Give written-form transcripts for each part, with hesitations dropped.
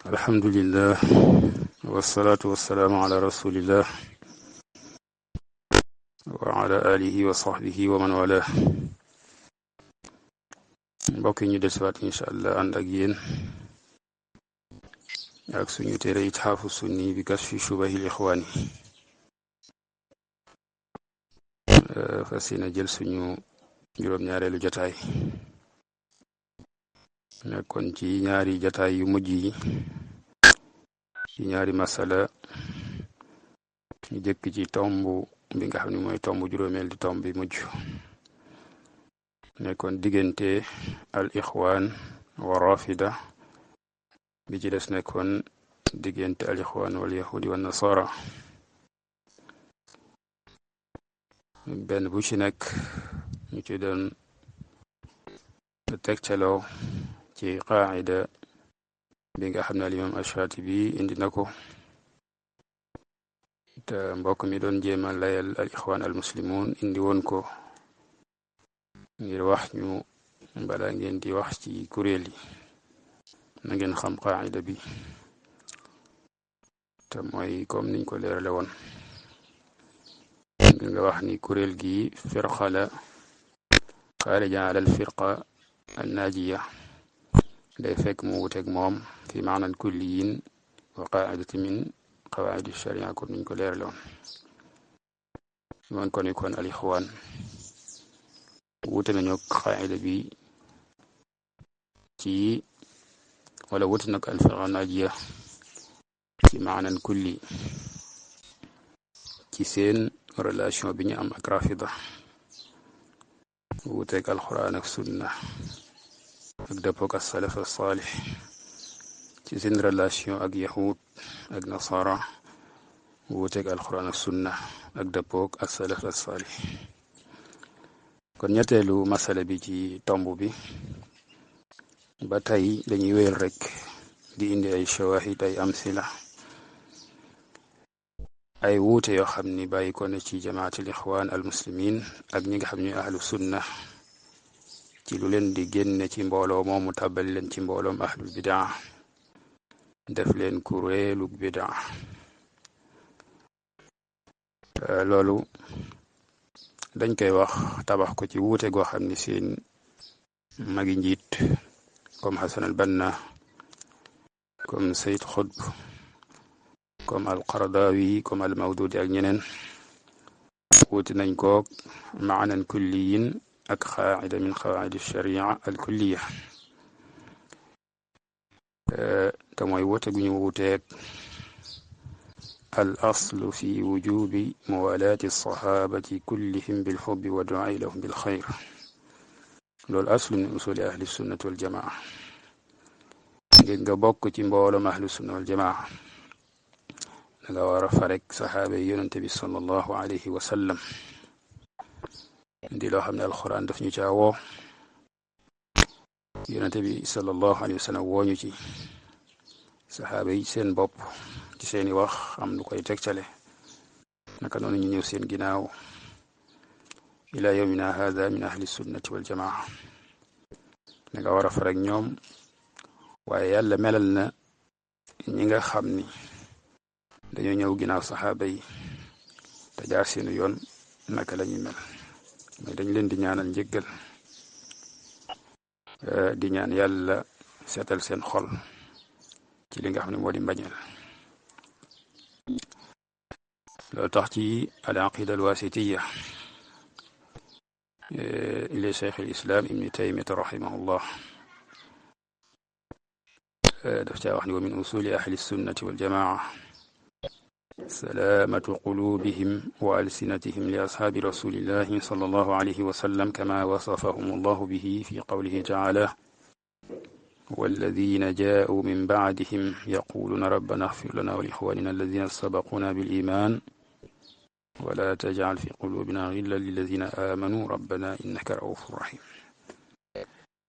alhamdulillah wasalaatu wasalaamu ala rasulillah wa ala alihi wa sahbihi wa man wala mbokk yi ñu dellusiwaat incha allah ànd ak yéen ak suñu téere Itxaafu Sunni bi kashfi shubahil ixwaani fas yéene jël suñu juróom-ñaareelu jataay nekkoon ci ñaari jataay yu mujj yi ci ñaari masala ñu jëkk ci tomb bi nga xam ne mooy tomb juróomeel di tomb bi mujj nekkoon diggante al ixwaan wa rafida bi ci des nekkoon diggante al ixwaan wal yahudi wa nasara benn bu ci nekk ñu ci doon tegtaloo ci qaacida bi nga xam ne alimam Ash-Shaatibi indi na ko te mbokk mi doon jéema layal al ixwaan al muslimun indi woon ko ngir wax ñu bala ngeen di wax ci kuréel yi na ngeen xam qaacida bi te mooy comme niñ ko leerale woon nga wax ni kuréel gi firqa la xaarija ala al firqa an naajiya day fekk mu wuteeg moom fi maanal kulliyin wa qaaidati min qawaidi sharia comme niñ ko leerale woon moon kon kon al ixwaan wute nañu qaida bi ci wala wute nag al firqa naajiya ci maanan kulli ci seen relation bi ñu am ak rafida wuteeg alquran ak sunna ak dëppoog as salaf as salih ci seen relation ak yahud ak nasara wuteeg alquran ak sunna ak dëppoog as salaf as salih kon ñetteelu masala bi ci tomb bi ba tey dañuy wéyal rek di indi ay shawahid ay amsila ay wuute yoo xam ni bàyyi ko ne ci jamaatul ixwaan al muslimin ak ñi nga xam ne ahlu sunna ci lu leen di génne ci mbooloo moomu tàbbal leen ci mbooloom ahlul bidaa def leen kuréelu bidaa loolu dañ koy wax tabax ko ci wuute goo xam ni seen magi njiit comme Hasan al Banna comme Sayyid Qutb comme al Qaradawi comme al Mawdudi ak ñeneen wuute nañ ko maanan kulliyin ak qaacida min qawaacidi sharia al kulliya te mooy wuute gu ñu wuuteeg al aslu fi wujubi muwalaati saxaabati kullihim bil xubbi wa duaai lahum bil xayr loolu aslu min usuli ahli sunnati wal jamaa ngir nga bokk ci mbooloom ahli sunna wal jamaa danga war a farek saxaaba yi yonente bi sallallahu alayhi wa sallam di loo xam ne alquran daf ñu caa woo yonente bi sallallahu alayhi wa sallam wooñu ci saxaaba yi seen bopp ci seeni wax am lu koy tegtale naka noonu ñu ñëw seen ginnaaw ila yawmina hada min ahli sunnati wal jamaa danga war a farek ñoom waaye yàlla melal na ñi nga xam ni dañoo ñëw ginnaaw saxaaba yi te jaar seenu yoon naka lañuy mel mais dañ leen di ñaanal njëggal di ñaan yàlla seetal seen xol ci li nga xam ne moo di mbañeel loolu tax ci al aqida al wasitiya ila cheikh al islam ibni taymiyata rahimahullah daf caa wax ni wa min usuli ahli sunnati wal jamaa سلامة قلوبهم وألسنتهم لأصحاب رسول الله صلى الله عليه وسلم كما وصفهم الله به في قوله تعالى والذين جاءوا من بعدهم يقولون ربنا اغفر لنا ولإخواننا الذين سبقونا بالإيمان ولا تجعل في قلوبنا غلا للذين آمنوا ربنا إنك رؤوف رحيم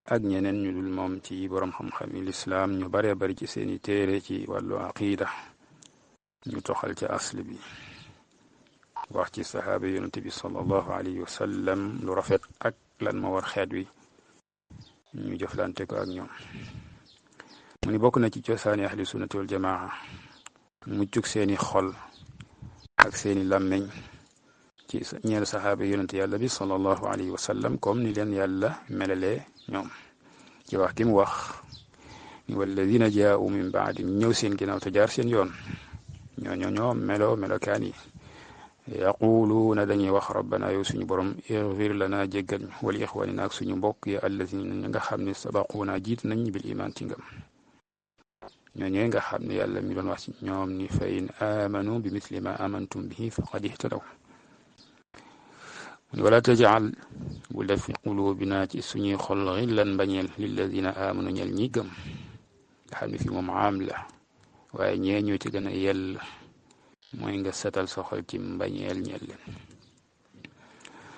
ak ñeneen ñu dul moom ci borom xam-xam yi lislaam ñu bare bari ci seeni téere ci wàllu aqida ñu toxal ca asl bi wax ci saxaaba yonente bi sallallahu alayhi wa sallam lu rafet ak lan ma war xeet wi ñu jëflante ko ak ñoom mu ni bokk na ci cosaani ahli sunnati wal jamaa muccuk seeni xol ak seeni làmmeñ ci ñeel saxaaba yonente yàlla bi sallallahu alayhi wa sallam comme ni leen yàlla melalee ñoom ci wax gi mu wax ni walladina jaau min baadi ñëw seen ginnaaw te jaar seen yoon ñoo melokaan yi yaquluuna dañuy wax rabbana yow suñu borom igfir lana jéggal ñu wali ixwanina ak suñu mbokk ya allazina ñi nga xam ne sabaquuna jiit nañ bil iman ci ngëm ñooñee nga xam ne yàlla mi doon wax ci ñoom ni fa in amanu bi misli ma amantum bihi faqad ihtadaw wala tajal bu def fi qulubina ci suñuy xol xillan mbañeel lilladina amanu ñel ñi gëm nga xam ne fi moom am la waaye ñee ñoo ci gën a yell mooy nga setal sa xol ci mbañeel ñel leen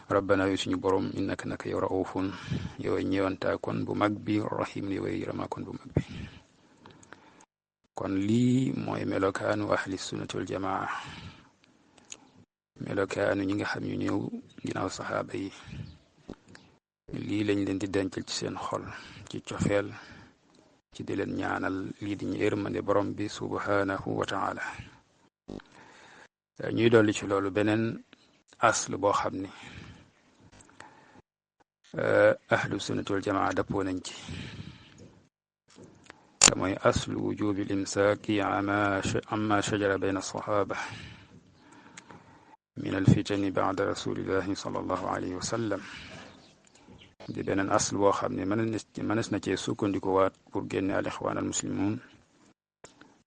rabbana yow suñu borom innaka naka yow raufun yow ñëwantaa kon bu mag bi rahim yow yërëmaa kon bu mag bi kon lii mooy melokaanu ahli sunnati wal jamaa melokaanu ñi nga xam ñu ñëw ginnaaw saxaaba yi lii lañ leen di dencal ci seen xol ci cofeel ci di leen ñaanal lii di ñu yërmande borom bi subhanahu wa taala ñuy dolli ci loolu beneen asl boo xam ni ahlu sunnati wal jamaa dëppoo nañ ci te mooy aslu wujubi limsaaki amma shajara bayna alsaxaaba min alfitani bacda rasulillahi sallallahu alayhi wa sallam di beneen asl boo xam ne mënees na cee sukkandiku waat pour génne al ixwaan al muslimun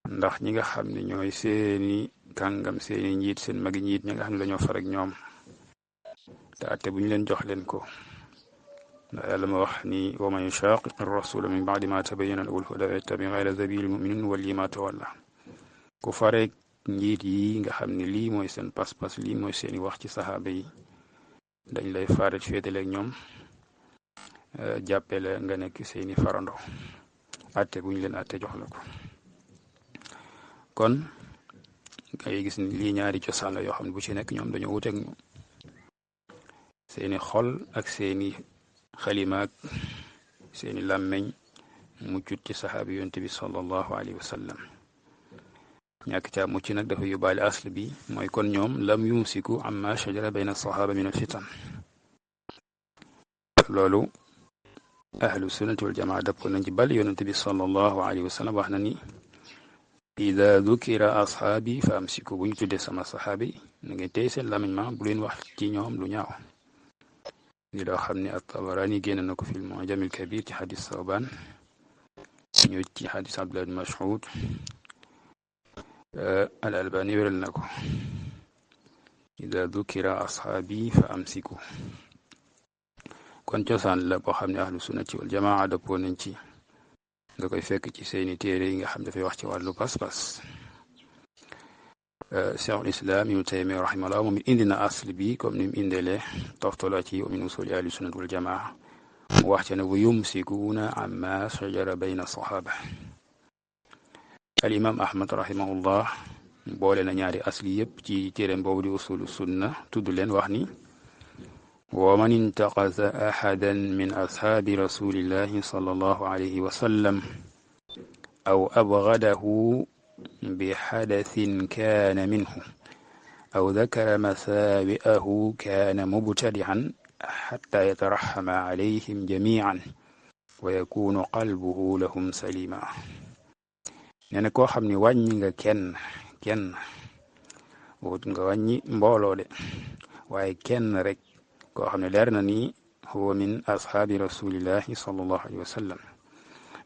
ndax ñi nga xam ne ñooy seeni kàngam seeni njiit seen magi njiit ñi nga xam ne dañoo far ak ñoom te atte bu ñu leen jox leen ko ndax yàlla ma wax ni wa man yushaqiq rasula min ba'di ma tabayyana lahu al-huda wa yattabi ghayra sabili al-mu'minin nuwallihi ma tawalla ku fareek njiit yi nga xam ne lii mooy seen pas-pas lii mooy seeni wax ci saxaaba yi dañ lay faret féetaleeg ñoom jàppale nga nekk seeni farando atte bu ñu leen atte jox la ko kon ngay gis ni lii ñaari cosaan la yoo xam ne bu ci nekk ñoom dañoo wuteeg seeni xol ak seeni xalimaak seeni làmmeñ muccut ci saxaabi yonte bi sallallahu alayhi wa sallam ñàkk caa mucc nag dafa yóbbaale asl bi mooy kon ñoom lam yumsiku amma shajara bayna saxaaba min al fitan loolu ahlu sunnati wal jamaa dëppoo nañ ci bal yonente bi sallallahu alayhi wa sallam wax na ni ida dukira ashaabi fa amsiku bu ñu tuddee sama saxaabi na ngeen tey seen làmmiñ ma bu leen wax ci ñoom lu ñaaw li loo xam ne at-Tabarani génn na ko fi al-Mu'jam al-Kabir ci xadis Sawbaan ñëw ci xadis Abdullah ibn Mas'ud al-Albani wéral na ko ida dukira ashaabi fa amsiku kon cosaan la boo xam ne ahlu sunnati wal jamaa dëppoo nañ ci nga koy fekk ci seeni téere yi nga xam dafay wax ci wàllu pas-pas Cheikhul Islam Ibnu Taymiyya rahimahullah moom it indi na asl bi comme ni mu indeele toftala ci min usuli ahli sunnati wal jamaa mu wax ci ne wa yumsikuuna amma shajara bayna saxaaba al imam Ahmad rahimahullah boole na ñaari asli yëpp ci téereem boobu di usulu sunna tudd leen wax ni wa man intaqasa ahadan min ashaabi rasulillahi sallallahu alayhi wa sallam aw abgadahu bixadathin kaana minhu aw dakara masaawi'ahu kaana mubtadi'an xatta yataraxama alayhim jamiican wa yakunu qalbuhu lahum salima nee na koo xam ne wàññi nga kenn wut nga wàññi mbooloo de waaye kenn rek koo xam ne leer na ni huwa min ashaabi rasulillahi sallallahu alayhi wa sallam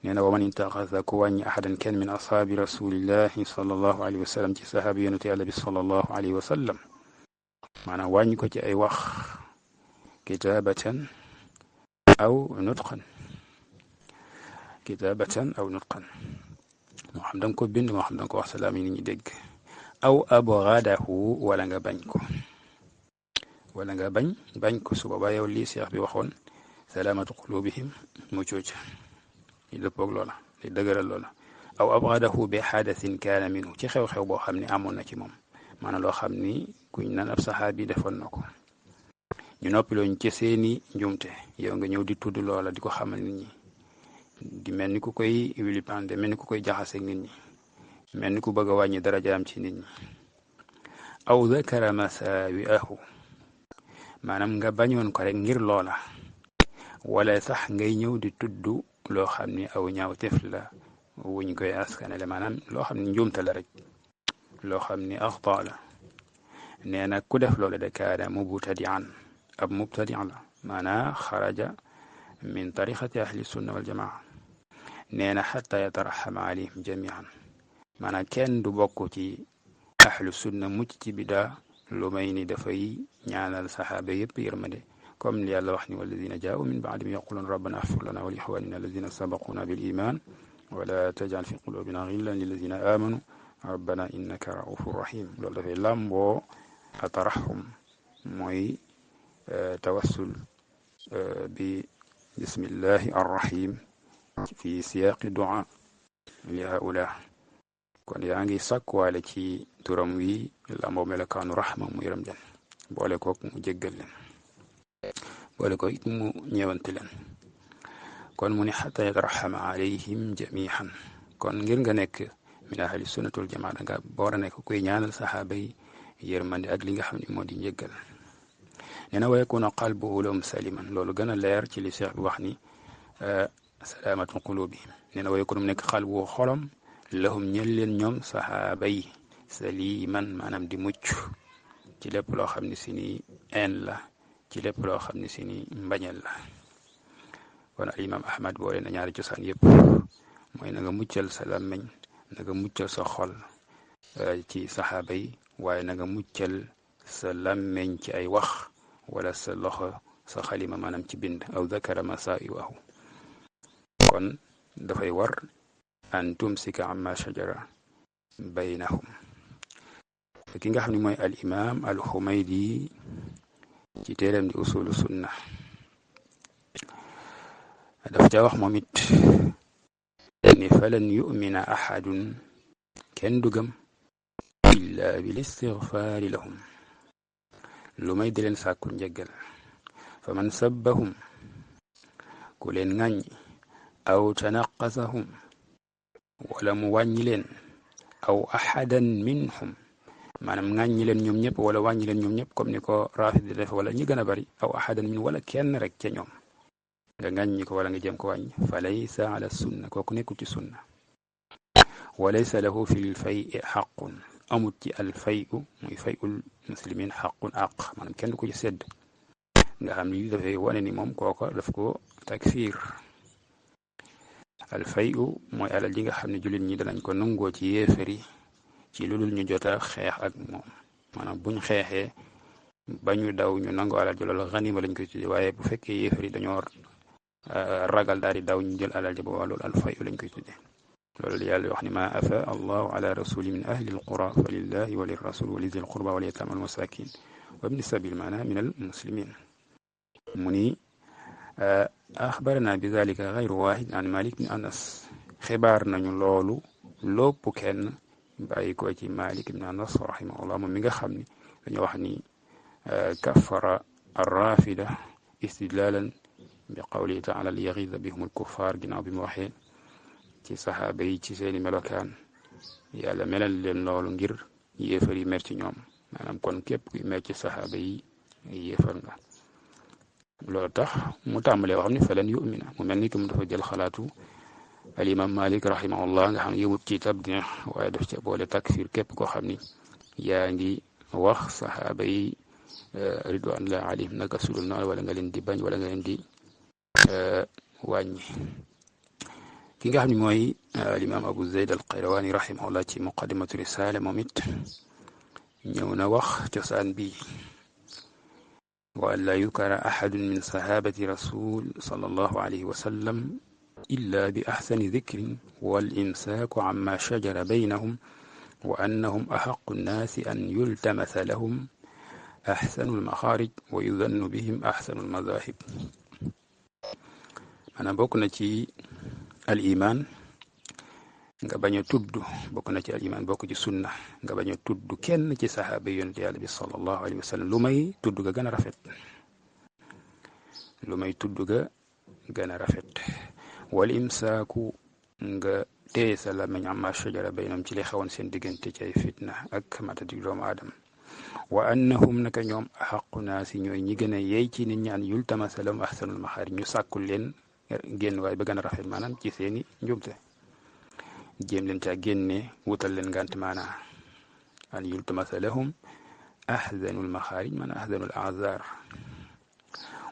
nee na wa man intaqasa ku wàññi ahadan kenn min ashaabi rasulillahi sallallahu alayhi wa sallam ci sahaabi yonente yàlla bi sallallahu alayhi wa sallam maanaam wàññi ko ci ay wax kitaabatan aw nutqan moo xam da nga ko bind moo xam da nga ko wax salaam yi nit ñi dégg aw abghadahu wala nga bañ ko su boobaa yow lii seex bi waxoon salaamatu qulubihim mu cooc li dëppoog loola li dëgëral loola aw abghadahu bi hadathin kaana minhu ci xew-xew boo xam ne amoon na ci moom maanaam loo xam ni kuñ naan ab saxaabi defoon na ko ñu noppilooñ ci seeni njumte yow nga ñëw di tudd loola di ko xamal nit ñi di mel ni ku koy wilipande mel ni ku koy jaxaseeg nit ñi mel ni ku bëgg a wàññi darajaam ci nit ñi aw dakara masaawi'ahu maanaam nga bañoon ko rek ngir loola wala sax ngay ñëw di tudd loo xam ni aw ñaawteef la wuñ koy askanale maanaam loo xam ni njuumte la rek loo xam ni axta la nee na ku def loolu de kaana mubtadi'an ab mubtadi' la maanaa xaraja min tariqati ahli sunna wal jamaa nee na xatta yataraxama alayhim jamian maanaa kenn du bokk ci ahlu sunna mucc ci bidaa lu may ni dafay ñaanal saxaaba yëpp yërmande comme li yàlla wax ni walladina jaau min baadihim yaquluun rabbana axfir lana wa li ixwanina alladina sabaquna bil iman wala tajal fi qulubina xillan lilladina amanu rabbana innaka raufur rahim loolu dafay làmboo ataraxum mooy tawassul bi bismillahi arrahim fi siyaaqi du'a li haula kon yaa ngi sàkkuwaale ci turam wi lamboo melokaanu raxma mu yërëm leen boole kook mu jéggal leen boole ko it mu ñëwante leen kon mu ne xata yataraxama alayhim jamihan kon ngir nga nekk min ahli sunnatul jamaa da nga boor a nekk kuy ñaanal saxaaba yi yërmande ak li nga xam ne moo di njéggal nee na wa yakuna qalbuhu lahum saliman loolu gën a leer ci li cheikh bi wax ni salaamatul qulubi nee na wa yakuna mu nekk qalbuhu xolam lahum ñel leen ñoom saxaaba yi saliman maanaam di mucc ci lépp loo xam ne si ni een la ci lépp loo xam ne si ni mbañal la kon al imam ahmad boole na ñaari cosaan yëpp mooy na nga muccal sa làmmiñ na nga muccal sa xol ci saxaaba yi waaye na nga muccal sa làmmiñ ci ay wax wala sa loxo sa xalima maanaam ci bind aw dakara masaa'iwahu kon dafay war an tumsika amma shajara baynahum ki nga xam ne mooy al imam al xumaydi ci téeram di usulu sunna daf ca wax moom it ni falan yumina ahadun kenn du gëm illa bil istigfaari lahum lu may di leen sàkkul njëggal fa man sabbahum ku leen ŋàññ aw tanaqasahum wala mu wàññi leen aw ahadan minhum maanaam ŋàññi leen ñoom ñëpp wala wàññi leen ñoom ñëpp comme ni ko raafid di def wala ñi gën a bari aw ahadan min wala kenn rek ca ñoom nga ŋàññi ko wala nga jëm ko wàññi fa laysa ala sunna kooku nekkul ci sunna wa laysa lahu fi lfayi xaqun amut ci alfayu muy fayul muslimin xaqun aq maanaam kenn du ko ci sedd nga xam ni dafay wane ni moom kooko daf ko takfir alfayu mooy alal ji nga xam ne jullit ñi danañ ko nangoo ci yéefari ci lu dul ñu jota xeex ak moom maanaam buñ xeexee ba ñu daw ñu nangu alal ji loolu ganima lañ koy tuddee waaye bu fekkee yéefari dañoo ragal daal di daw ñu jël alal ji boobaa loolu alfayu lañ koy tuddee loolu yàlla wax ni ma afa allahu ala rasuli min ahli alqura fa lillahi wa lirrasul wa lizil qurba wal yatama wal masakin wa ibni sabil maana min al muslimin mu ni axbarana bi dalika gayru wahid an malik bin anas xibaar nañu loolu lopp kenn bàyyi ko ci malik bin anas rahimahullah moom mi nga xam ni dañoo wax ni kafara arrafida istidlalan bi qawlihi taala li yaxiza bihum alkuffar ginnaaw bi mu waxee ci saxaaba yi ci seeni melokaan yàlla melal leen loolu ngir yéefar yi mer ci ñoom maanaam kon képp kuy mer ci saxaaba yi yéefar nga loolu tax mu tàmbalee wax ni falan yumina mu mel ni que mu dafa jël xalaatu al imam malik rahimahullah nga xam ne yëmut ci tabdin waaye daf ca boole takfir képp koo xam ni yaa ngi wax saxaaba yi ridwanullah alayhim naka sudul noonu wala nga leen di bañ wala nga leen di wàññi ki nga xam ne mooy alimam abu zayd al qayrawani rahimahullah ci muqaddimatu risala moom it ñëw na wax cosaan bi wa an laa yukara ahadun min sahabati rasul sallallahu alayhi wa sallam illa bi axsani dikrin wal imsaaku amma shajara baynahum wa annahum axaqu nnaasi an yultamasa lahum axsanu almaxaarij wa yudannu bihim axsanu almadahib maanaam bokk na ci al iman nga bañ a tudd bokk na ci al iman bokk ci sunna nga bañ a tudd kenn ci saxaaba yonent yàlla bi sallallahu alayhi wa sallam lu may tudd ga gën a rafet lu may tudd ga gën a rafet wal imsaaku nga téye sa làmmiñ amma shajara baynahum ci li xewoon seen diggante ci ay fitna ak matadi doomu aadama wa annahum naka ñoom axaqu naasi ñooy ñi gën a yey ci nit ñi an yultamasa lahum ahsanul maxaarij ñu sàkkul leen génn waaye ba gën a rafet maanaam ci seeni njumte jéem leen caa génne wutal leen ngànt maanaa an yultamasa lahum ahsanul maxaarij maanaam ahsanul azar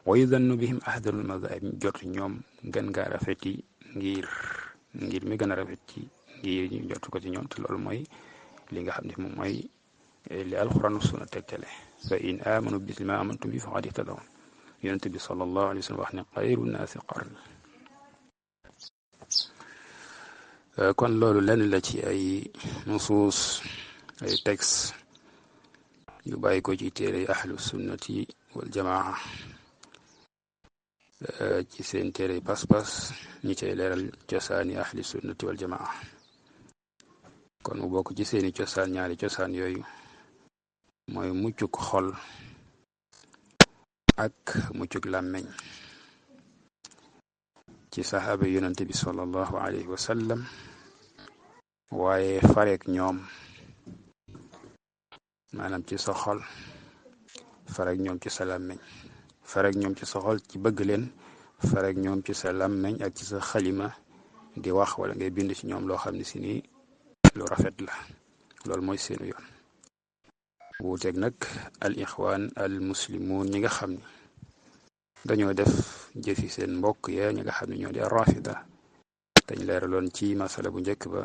wa yudannu bihim ahsanul mazahib jot ñoom gën ngaa rafeti ngir mi gën a rafet ci ngir ñu jot ko ci ñoom te loolu mooy li nga xam ne moom mooy li alquran sunna tegtale fa in amanu bi ma amantum bi faqad ihtadaw yonent bi sallallahu alayhi wa sallam wax ne xayru naasi qarni kon loolu lenn la ci ay nusuus ay texte yu bàyyi ko ci téere ahlu sunnati wal jamaa ci seen téere pas-pas ñi cay leeral cosaani ahli sunnati wal jamaa kon mu bokk ci seeni cosaan ñaari cosaan yooyu mooy muccuk xol ak muccuk làmmeñ ci saxaaba yonante bi sallallahu alayhi wa sallam waaye fareek ñoom maanaam ci sa xol fareek ñoom ci sa làmmeñ fareek ñoom ci sa xol ci bëgg leen fareek ñoom ci sa làmmeñ ak ci sa xalima di wax wala ngay bind ci ñoom loo xam ne si nii lu rafet la loolu mooy seenu yoon wuuteeg nag al ixwaan al muslimuun ñi nga xam ni dañoo def jëfi seen mbokk ya ñi nga xam ne ñoo di rafida dañ leeraloon ci masala bu njëkk ba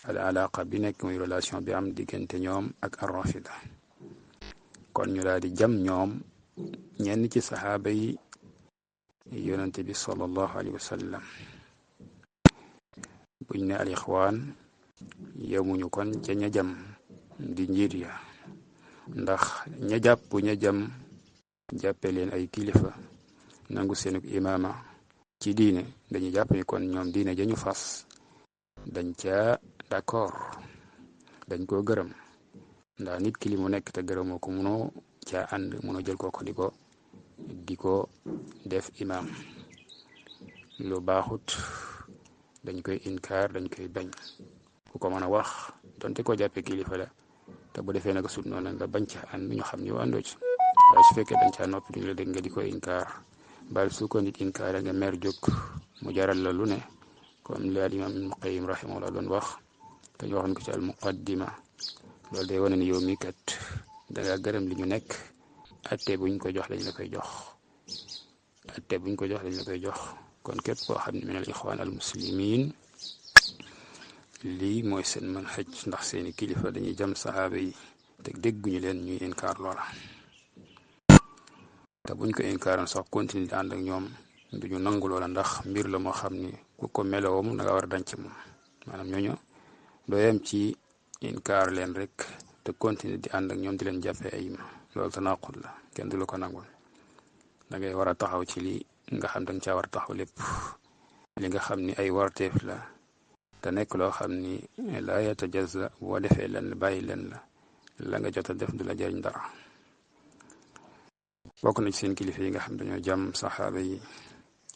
al alaqa bi nekk muy relation bi am diggante ñoom ak ar rafida kon ñu daal di jam ñoom ñenn ci saxaaba yi yonante bi sallallahu alayhi wa sallam buñ ne al ixwaan yemuñu kon ca ña jam di njiit ya ndax ña jàpp ña jam jàppe leen ay kilifa nangu seenuk imaama ci diine dañuy jàpp ni kon ñoom diine ja ñu fas dañ ca d'accord dañ koo gërëm ndax nit ki li mu nekk te gërëmoo ko munoo caa ànd munoo jël kooko di ko def imaam lu baaxut dañ koy inkaar dañ koy bañ ku ko mën a wax donte ko jàppe kilifa la te bu defee naka sut noonu nga bañ ca ànd ñu xam ni àndoo ci waaye su fekkee dañ caa noppi duñu la dégg nga di ko inkaar bal su ko nit inkaar nga mer jóg mu jaral la lu ne comme li al imam ibn qayyim rahimahullah doon wax te ñu waxoon ko ci al muqaddima loolu day wane ni yow mi kat danga gërëm li ñu nekk atte buñ ko jox lañ la koy jox atte buñ ko jox lañ la koy jox kon képp koo xam ne min al ixwaan al muslimin lii mooy seen manhaj ndax seeni kilifa dañuy jam saxaaba yi te dégguñu leen ñuy inkaar loola te buñ ko inkaaroon sax continue di ànd ak ñoom duñu nangu loola ndax mbir la moo xam ni ku ko meloom da nga war a danc moom maanaam ñooñu doo yem ci inkaar leen rek te continue di ànd ak ñoom di leen jàppee ay loolu tanaqud la kenn du la ko nangul da ngay war a taxaw ci li nga xam danga caa war a taxaw lépp li nga xam ni ay warteef la te nekk loo xam ni la yatajaza boo defee leen bàyyi leen la nga jot a def du la jëriñ dara bokk na ci seen kilifa yi nga xam dañoo jàmm saxaaba yi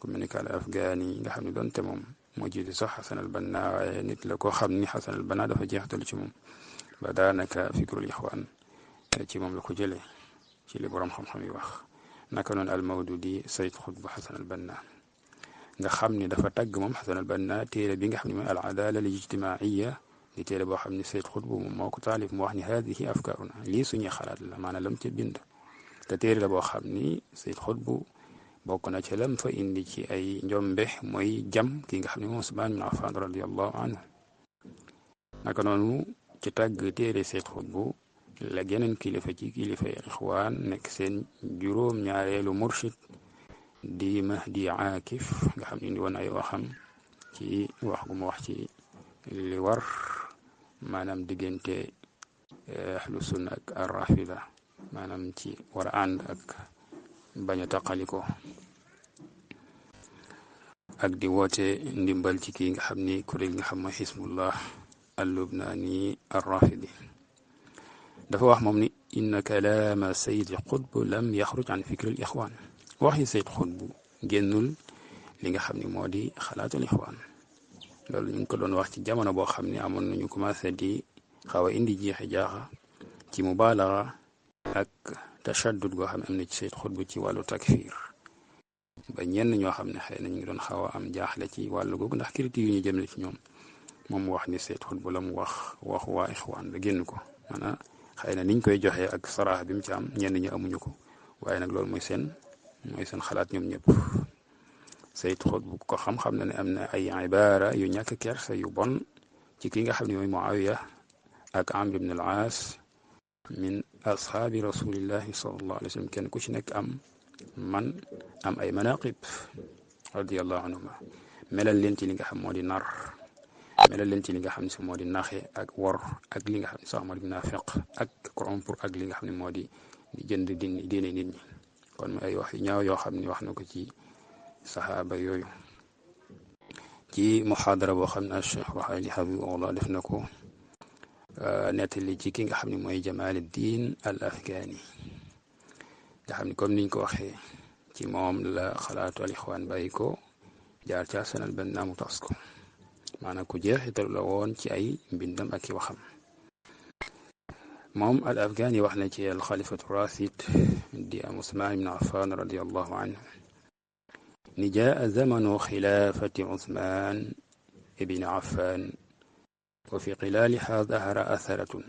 ku mel ni al afgaani yi nga xam ne doonte moom moo jiitu sax xasan al banna waaye nit la koo xam ni xasan al banna dafa jeextalu ci moom ba daanaka fikrul ixwaan ci moom la ko jëlee ci li boroom xam-xam yi wax naka noonu al mawdudi sayid xutb xasan al banna nga xam ni dafa tagg moom xasan al banna téere bi nga xam ne mooy al adala al ijtimaiya di téere boo xam ne sayid xutb moom moo ko taalif mu wax ni haadihi afkaaruna lii suñuy xalaat la maanaam lam ca bind te téere la boo xam ni sayid xutb bokk na ci lam fa indi ci ay njombe mooy jam ki nga xam ne moom Usmaan bin Affaan radiyallahu anhu naka noonu ci tàgg téere sayid xutb la geneen kilifa ci kilifa ixwaan nekk seen juróom ñaareelu murshid di Mahdi Aakif nga xam ne indi woon ay waxam ci wax gu mu wax ci li war maanaam diggante ahlu sunna ak ar-rafida maanaam ci war a ànd ak bañ a taqaliko ak di woote ndimbal ci kii nga xam ni kuréel nga xam mooy xisbullah al-lubnaani ar-rafidi dafa wax moom ni inna kalaama sayid xutb lam yaxruj an fikri al ixwaan waxi sayid xutb génnul li nga xam ni moo di xalaatul ixwaan. loolu ñu ngi ko doon wax ci jamono boo xam ne amoon nañu commencé di xaw a indi jeexi jaaxa ci mubaalaxa ak tashaddud goo xam ne am na ci Sayyid Xutb ci wàllu takfir, ba ñenn ñoo xam ne xëy na ñu ngi doon xaw a am jaaxle ci wàllu googu ndax critique yu ñu jëmle ci ñoom. moom mu wax ni Sayyid Xutb la mu wax waa ixwaan la génn ko, maanaam xëy na niñ koy joxee ak saraax bi mu ci am ñenn ñi amuñu ko, waaye nag loolu mooy seen xalaat ñoom ñëpp. Sayyid Xutb ko xam-xam na ne am na ay ibaara yu ñàkk kersa yu bon ci ki nga xam ne mooy Muawiya ak Amr ibn al-Aas min ashaabi rasulillahi sallallahu alayhi wa sallam. kenn ku ci nekk am ay manaqib radiyallahu anhuma, melal leen ci li nga xam moo di nar, melal leen ci li nga xam ne si moo di naxe ak wor, ak li nga xam ne sax moo di naafiq ak corrompre, ak li nga xam ne moo di jënd diine nit ñi. kon mooy ay wax yu ñaaw yoo xam ne wax na ko ci saxaaba yooyu ci muxaadara boo xam ne Cheikh Ruhayli hafidahullah def na ko nettali ci ki nga xam ne mooy Jamaluddin al Afghani, nga xam ne comme niñ ko waxee ci moom la xalaatu al ixwaan bàyyi ko jaar ca sanal benn naamu tas ko, maanaam ku jeexitalu la woon ci ay mbindam ak i waxam. moom al Afghani wax na ci al xalifatu rasid di am Usmaan ibn Affan radiyallahu anhu ni jaa zamanu xilaafati Usmaan ibn Affan wa fi xilaaliha dahara atharatun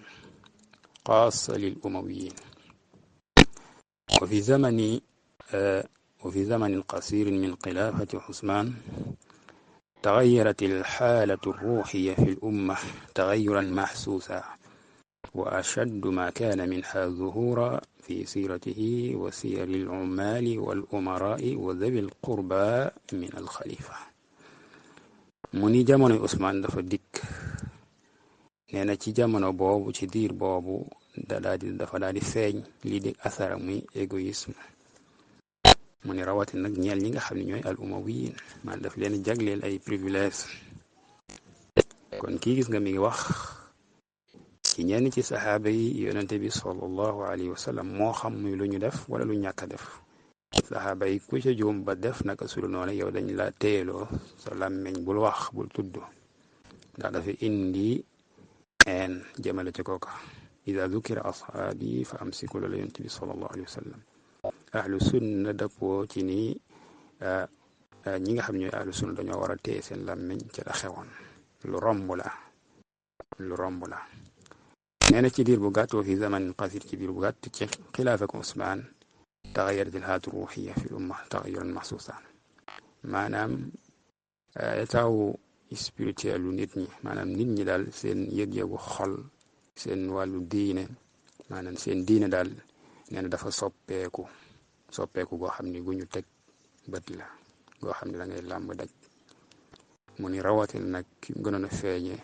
xaasa lil umawiyin وفي زمن قصير من خلافة عثمان تغيرت الحالة الروحية في الأمة تغيرا محسوسا وأشد ما كان منها ظهورا في سيرته وسير العمال والأمراء وذوي القربى من الخليفة. mu ni jamono Usmaan dafa dikk, nee na ci jamono boobu ci diir boobu dafa daal di feeñ lii di asara muy égoïsme. mu ni rawati nag ñeel ñi nga xam ne ñooy al umawiyin, man daf leen jagleel ay privilège. kon kii gis nga mi ngi wax ci ñenn ci saxaaba yi yonente bi sallallahu alayhi wa sallam, moo xam muy lu ñu def wala lu ñàkk a def. saxaaba yi ku ca juum ba def naka sulu noonu yow dañ la téeloo sa làmmeñ, bul wax bul tudd, ndax dafa indi en jëmale ci kooka. ida dukira ashaabi fa amsiku la yonente bi sallallahu alayhi wa sallam. ahlu sunna dëppoo ci ni ñi nga xam ñooy ahlu sunna dañoo war a téye seen làmmiñ ci la xewoon, lu romb la nee na ci diir bu gàtt wa fi zaman qasir, ci diir bu gàtt ci xilaafak Usmaan taxayarat alhaatu ruuxiya fi umma taxayuran maxsuusan, maanaam état spirituel lu nit ñi, maanaam nit ñi daal seen yëg-yëgu xol, seen wàllu diine, maanaam seen diine daal nee na dafa soppeeku goo xam ni gu ñu teg bët la, goo xam ne da ngay làmb daj. mu ni rawatina nag ki gënoon a feeñe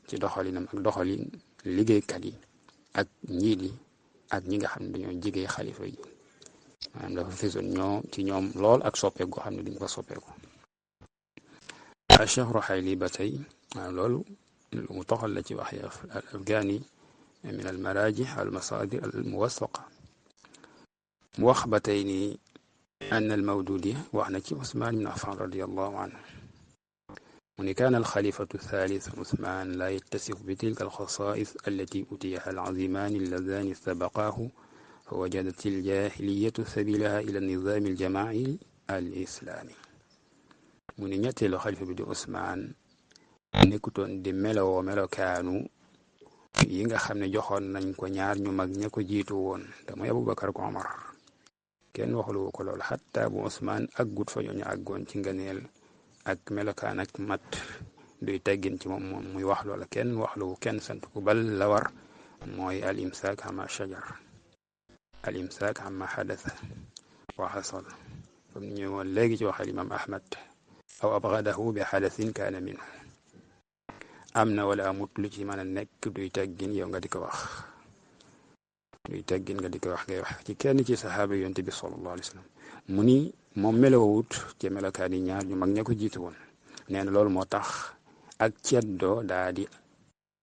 ci doxalinam ak doxalin liggéeykat yi ak njiit yi ak ñi nga xam ne dañoo jege xalifa yi, maanaam dafa fesoon ci ñoom lool ak soppeeku goo xam ne dañ ko soppeeku. Cheikh Ruhayli ba tey loolu lu mu toxal la ci wax al Afghani min al maraaji al masaadir al muwasaqa. mu wax ba tey ni an al Mawdudi wax na ci Usmaan ibn Affan radiyallahu anhu mu ni kaana al xalifatu thalith Usmaan laa yattasif bi tilka al xasaa'is allati utiyaha al azimaani alladaani sabaqaahu fa wajadat al jaahiliyatu sabilaha ila al nizaam al jamaa'i al islaami. mu ni ñetteelu xalifa bi di Usmaan nekkutoon di melokaanu yi nga xam ne joxoon nañ ko ñaar ñu mag ña ko jiitu woon te mooy Abubakar ak Omar. kenn waxulu ko lool xatta bu Usmaan aggut fa ñooñu àggoon ci ngëneel ak melokaan ak mat duy teggin ci moom muy wax loola kenn waxlu kenn sant ko bal la war mooy al imsaak amma shajar, al imsaak amma xadasa wa xasal, comme ni ñëwoon léegi ci wax al imam Ahmad aw abgadahu bi xadasin kaana minhu. am na wala amut lu ci mën a nekk duy teggin yow nga di ko wax, ngay wax ci kenn ci saxaaba yonte bi sallallahu alayhi wa sallam. mu ni moom melowut ci melokaan yi ñaar ñu mag ña ko jiitu woon. nee na loolu moo tax ak ceddoo daa di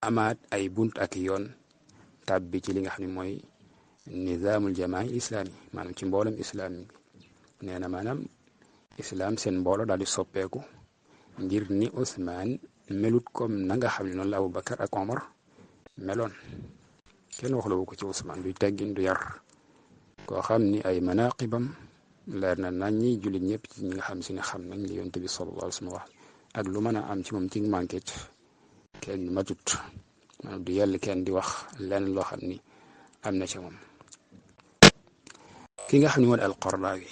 amaat ay bunt ak yoon tàbbi ci li nga xam ne mooy nizaamul jamaa islaami, maanaam ci mboolem islaam yi. nee na maanaam islaam seen mbooloo daal di soppeeku ngir ni Usmaan melut comme na nga xam ne noonu la Abubakar ak Omar meloon. kenn waxlawu ko ci Usmaan du teggin du yar koo xam ni ay manaqibam leer na nañ ñi jullit ñëpp ci ñi nga xam si ne xam nañ li yonent bi sallallahu alayhi wa sallam wax ak lu mën a am ci moom ci manquet kenn matut maanaam du yell kenn di wax lenn loo xam ni am na ci moom. ki nga xam ne mooy al-Qaradawi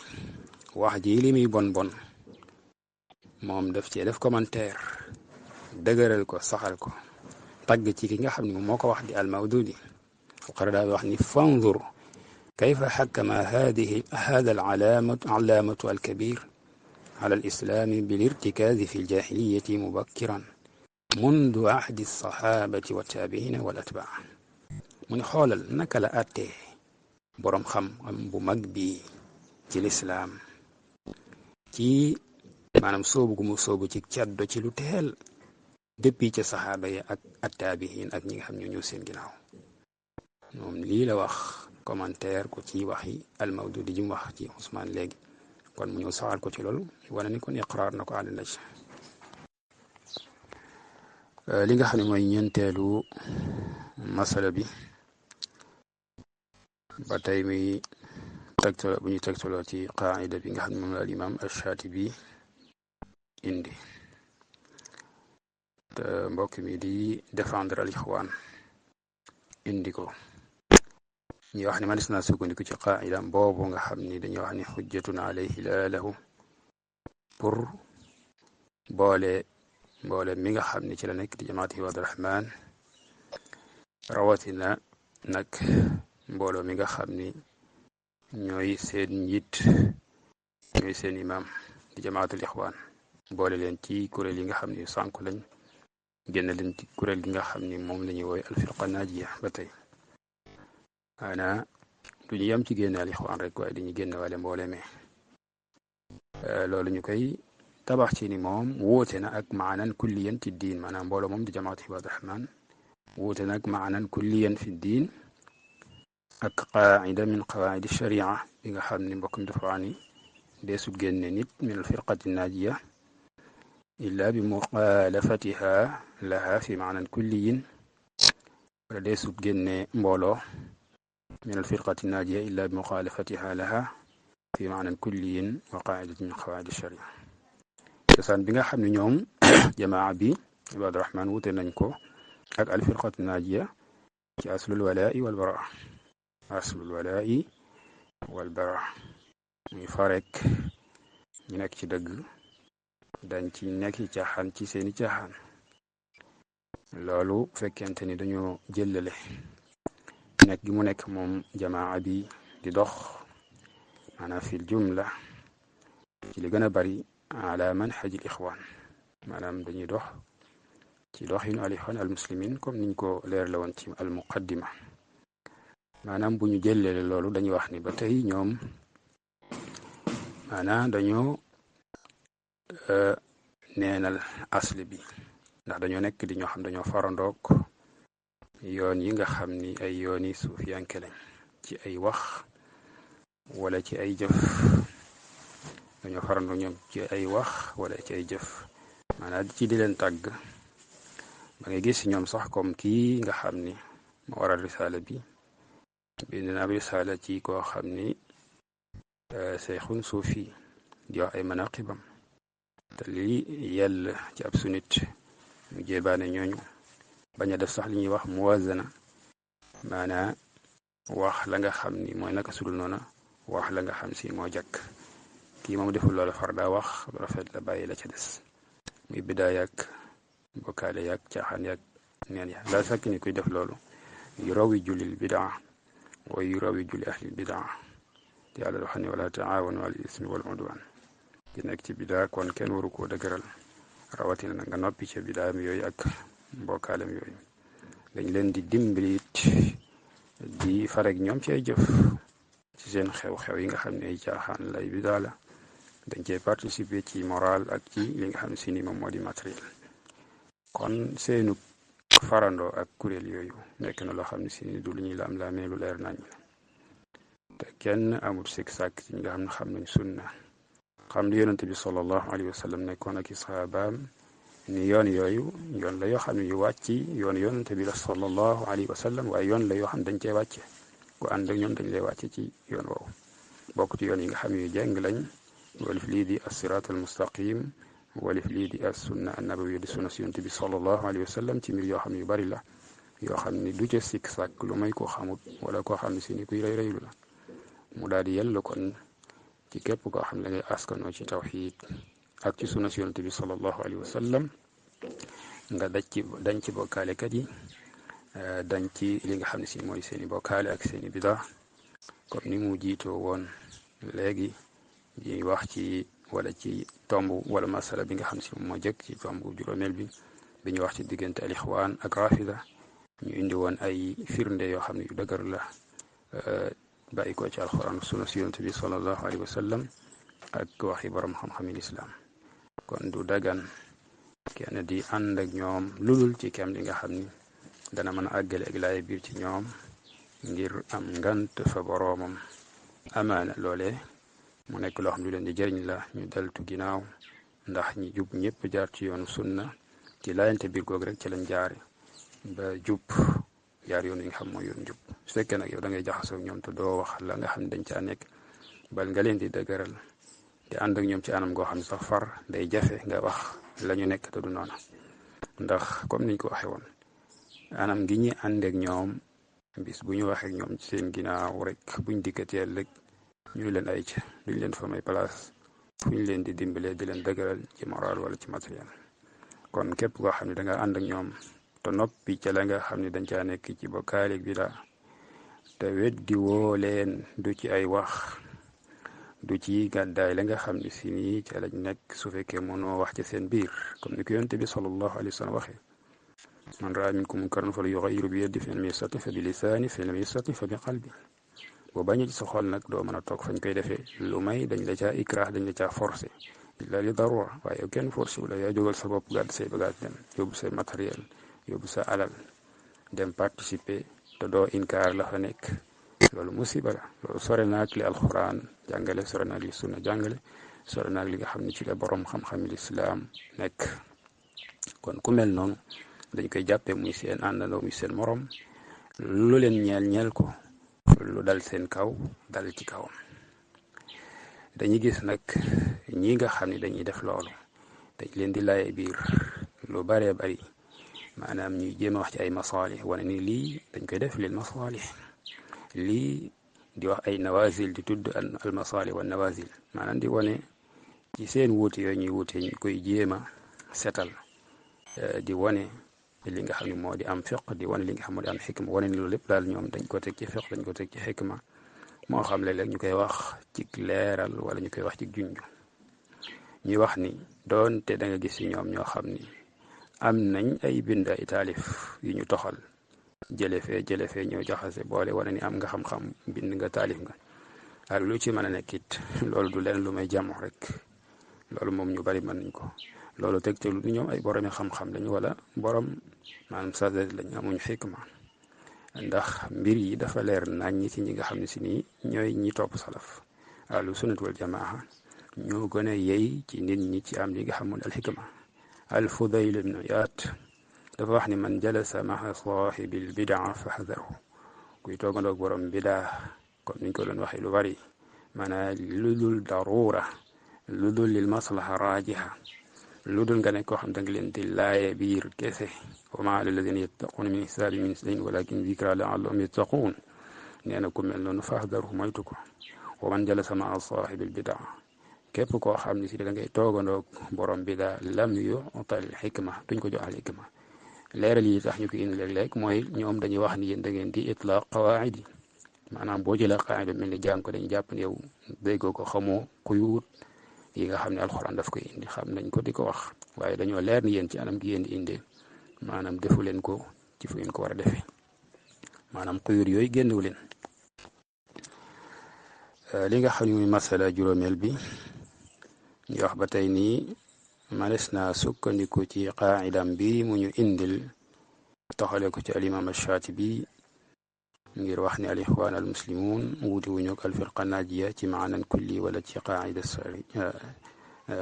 wax ji li muy bon bon moom daf cee def commentaire dëgëral ko saxal ko tagg ci ki nga xam ne moom moo ko wax di al-Mawdudi. al-Qaradawi wax ni fanzur kayfa xakkama hada al-alaamatu al-kabir ala al-islaami bil-irtikaazi fi al-jaahiliyati mubakkiran mundu ahdi as-saxaabati wa taabiina wal atbaa. mu ne xoolal naka la àttee boroom xam-xam bu mag bi ci lislaam ci maanaam soobu gu mu soobu ci caddo ci lu teel depuis ca saxaaba yi ak attaabiin ak ñi nga xam ne ñoo seen ginnaaw. moom lii la wax commentaire ko ci waxi al-Mawdudi ji mu wax ci Usmaan léegi kon mu ñëw saxal ko ci loolu wane ni kon iqraar na ko àll na ci li nga xam ne mooy ñeenteelu masala bi ba tey muy tegtal bu ñu tegtaloo ci qaida bi nga xam ne moom la al imam ash-Shaatibi indi te mbokk mi di défendre al ixwaan indi ko ñu wax ne man des naa sukkandiku ci qaida boobu nga xam ni dañuy wax ni xujjatun alayhi la lahu pour boole mi nga xam ni ci la nekk di jamaat Ibaadu Rahmaan rawatina nag mbooloo mi nga xam ni ñooy seen njiit ñooy seen imam di jamaatul ixwaan boole leen ci kuréel yi nga xam ni sànku lañ génn leen ci kuréel gi nga xam ni moom la ñuy woowe alfirqa naajiya ba tey ana du ñu yem ci génne al ixwaan rek waaye dañuy génne wale mboole me loolu ñu koy tabax ci ni moom wuute na ak maanan kulliyan ci diin maanaam mbooloo moom di jamaat Ibaadu Rahmaan wuute na ak maanan kulliyan fi diin ak qaida min qawaidi sharia bi nga xam ne mbokk mi dafa wax ni deesut génne nit min al firqati naajiya illa bi muxaalafatiha laha fi maanan kulliyin wala deesut génne mbooloo min al firqati naajiya illa bi muxaalafatiha laha fi maanan kulliyin wa qaidati min qawaidi sharia. cosaan bi nga xam ne ñoom jamaa bi Ibaadu Rahmaan wute nañ ko ak al firqatu naajiya ci aslul walaa'i wal baraa aslul walaa'i wal baraa muy farek ñu nekk ci dëgg dañ ci nekk ci caaxaan ci seeni caaxaan. loolu fekkente ni dañoo jëllale nekk gi mu nekk moom jamaa bi di dox maanaam fil jumla ci li gën a bari ala manhajil ixwaan maanaam dañuy dox ci doxinu al ixwaan al muslimin comme niñ ko leer la woon ci al muqaddima. maanaam bu ñu jëlee loolu dañuy wax ni ba tey ñoom maanaam dañoo neenal asli bi ndax dañoo nekk di ñoo xam dañoo farandoog yoon yi nga xam ni ay yooni suufiyanke lañ ci ay wax wala ci ay jëf dañoo farandoog ñoom ci ay wax wala ci ay jëf maanaam ci di leen tàgg ba ngay gis ñoom sax comme kii nga xam ni moo waral risaala bi bind na ab risaala ci koo xam ni seyxun suufi di wax ay manaqibam te lii yell ci ab sunit mu jébaane ñooñu bañ a def sax li ñuy wax muwazana maanaa wax la nga xam ni mooy naka sudul noona wax la nga xam si moo jàkk kii moom deful loolu far daa wax lu rafet la bàyyi la ca des muy bidaa yàgg bokkaale yàgg caaxaan yàgg neen ya laa sakk ni kuy def loolu yu rawi julil bidaa wa yu rawi julli ahlil bidaa te yàlla dafa ne wala taawanu al ismi wal udwan ki nekk ci bidaa kon kenn waru koo dëgëral rawatina na nga noppi ca bidaam yooyu ak mbokkaalem yooyu dañ leen di dimbalit di farek ñoom ci ay jëf ci seen xew-xew yi nga xam ne ay caaxaan lay bidaa la dañ cee participer ci moral ak ci li nga xam si ni moom moo di matériel. kon seenu farandoo ak kuréel yooyu nekk na loo xam ne si ni du lu ñuy laam-laamee lu leer nañ te kenn amul sikk sàkk ci ñi nga xam ne xam nañ sunna xam li yonente bi sallallahu alayhi wa sallam nekkoon ak i sahabaam ni yoon yooyu yoon la yoo xam ne yu wàcc yoon yonente bi la sallallahu alayhi wa sallam waaye yoon la yoo xam dañ cee wàcce ku ànd ak ñoom dañ lay wàcce ci yoon woowu bokk ci yoon yi nga xam ne yu jeng lañ walif lii di as-siraat al-mustaqim walif lii di as-sunna an-nabawiyya di sunna si yonente bi sallallahu alayhi wa sallam ci mbir yoo xam ne yu bari la yoo xam ni du ca sikk sàkk lu may koo xamut wala koo xam ne si ni kuy rëy rëylu la mu daal di yell kon ci képp koo xam ne da ngay askanoo ci tawxiid ak ci sunna si yonente bi sallallahu alayhi wa sallam nga dañ ci bokkaalekat yi dañ ci li nga xam ne si mooy seeni bokkaale ak seeni bidaa comme ni mu jiitoo woon léegi ñuy wax ci wala ci tomb wala masala bi nga xam ne si moo jëkk ci tomb juróomeel bi ñu wax ci diggante al ixwaan ak rafida ñu indi woon ay firnde yoo xam ne yu dëgër la bàyyi ko ci alxuraan sunna si yonent bi sallallahu alayhi wa sallam ak waxi borom xam-xami lislaam kon du dagan kenn di ànd ak ñoom lulul ci kem li nga xam ni dana mën a àggale ak laay biir ci ñoom ngir am ngant fa boroomam amaana loole mu nekk loo xam ne lu leen di jëriñ la ñu deltu ginnaaw ndax ñi jub ñëpp jaar ci yoonu sunna ci laayante biir googu rek ci lañ jaare ba jub jaar yoon yi nga xam mooy yoon jub su fekkee nag yow da ngay jaxasoo ak ñoom te doo wax la nga xam ne dañ caa nekk bal nga leen di dëgëral te ànd ak ñoom ci anam goo xam ne sax far day jafe nga wax la ñu nekk te du noona ndax comme niñ ko waxee woon anam gi ñi ànd ak ñoom bis bu ñu waxee ak ñoom ci seen ginnaaw rek buñ dikkateel rek ñu leen ay ca duñ leen fa may place fu ñu leen di dimbalee di leen dëgëral ci moral wala ci matériel kon képp koo xam ne da nga ànd ak ñoom te noppi ca la nga xam ne dañ caa nekk ci bokkaale bi la te weddi woo leen du ci ay wax du ci gàddaay la nga xam ne si nii ca lañ nekk su fekkee mënoo wax ci seen biir comme ni ko yonte bi sallallahu alayhi wa sallam waxee man raa minkum munkaran falyughayyirhu bi yadihi fa in lam yastati' fa bi lisaanihi fa in lam yastati' fa bi qalbihi boo bañee ci sa xol nag doo mën a toog fañ koy defee lu may dañ la caa ikrah dañ la caa forcé illa li darura waaye kenn forcé wala yaa jógal sa bopp gàdd say bagage dem yóbbu say matériel yóbbu sa alal dem participer te doo inkaar la fa nekk loolu musiba la loolu sore naag li alxuraan jàngale sore naag li sunna jàngale sore naag li nga xam ne ci la borom xam-xam lislaam nekk kon ku mel noonu dañ koy jàppee muy seen àndandoo muy seen morom lu leen ñeel ko lu dal seen kaw dal ci kawam dañuy gis nag ñi nga xam ne dañuy def loolu dañ leen di laye biir lu baree bari maanaam ñuy jéem a wax ci ay masaalih wane ni lii dañ koy def lil masaalih lii di wax ay nawazil di tudd al masaalih wa nawazil maanaam di wane ci seen wuute yooyu ñuy wuute ñu koy jéem a setal di wane li nga xam ne moo di am fiq di wane li nga xam moo di am xikma wane ni loolu lépp daal ñoom dañ ko teg ci fiq dañ ko teg ci xikma moo xam léeg-léeg ñu koy wax ci leeral wala ñu koy wax ci junj ñuy wax ni doonte da nga gis ci ñoom ñoo xam ni am nañ ay bind ay taalif yu ñu toxal jële fee ñëw jaxase boole wane ni am nga xam-xam bind nga taalif nga ak lu ci mën a nekk it loolu du leen lu may jàmm rek loolu moom ñu bari mën nañ ko loolu teg te lu ñoom ay boromi xam-xam lañu wala borom maanaam sagesse lañu amuñu xikma ndax mbir yi dafa leer nañ ñi ci ñi nga xam ne si nii ñooy ñi topp salaf ahlu sunnat wal jamaa ñoo gën a yey ci nit ñi ci am li nga xam ne al xikma al Fudayl ibn Iyaad dafa wax ni man jalasa maa saahibil bidaa faxdaru kuy toogandoog borom bidaa comme niñ ko doon waxee lu bari maanaam lu dul daruura lu dul lil maslaha raajiha lu dul nga ne koo xam da nga leen di laaye biir kese wa maa ala alladina yattaquuna min hisaabi min shay'in walakin zikra laallahum yattaquun nee na ku mel noonu faxdaru moytu ko wa man jalasa maa saahibil bidaa képp koo xam ne si da ngay toogandoog borom bidaa lam yu'tal xikma duñ ko jox al xikma leeral yi tax ñu ko indi léeg-léeg mooy ñoom dañuy wax ni yéen da ngeen di itlaq qawaid yi maanaam boo jëlee qawaid mel ni jàng ko dañuy jàpp ne yow déggoo ko xamoo kuyuut yi nga xam ne alxuraan daf koy indi xam nañ ko di ko wax waaye dañoo leer ni yéen ci anam gi yéen di indee maanaam defu leen ko ci fu ngeen ko war a defee maanaam kuyuut yooyu génnewu leen li nga xam ne muy masala juróomeel bi ñu wax ba tey nii manes naa sukkandiku ci qaidam bi mu ñu indil toxale ko ci alimam Shaatibi ngir wax ni al ixwaan al muslimun wuute wuñu ak al firqa naajiya ci maanan kulli wala ci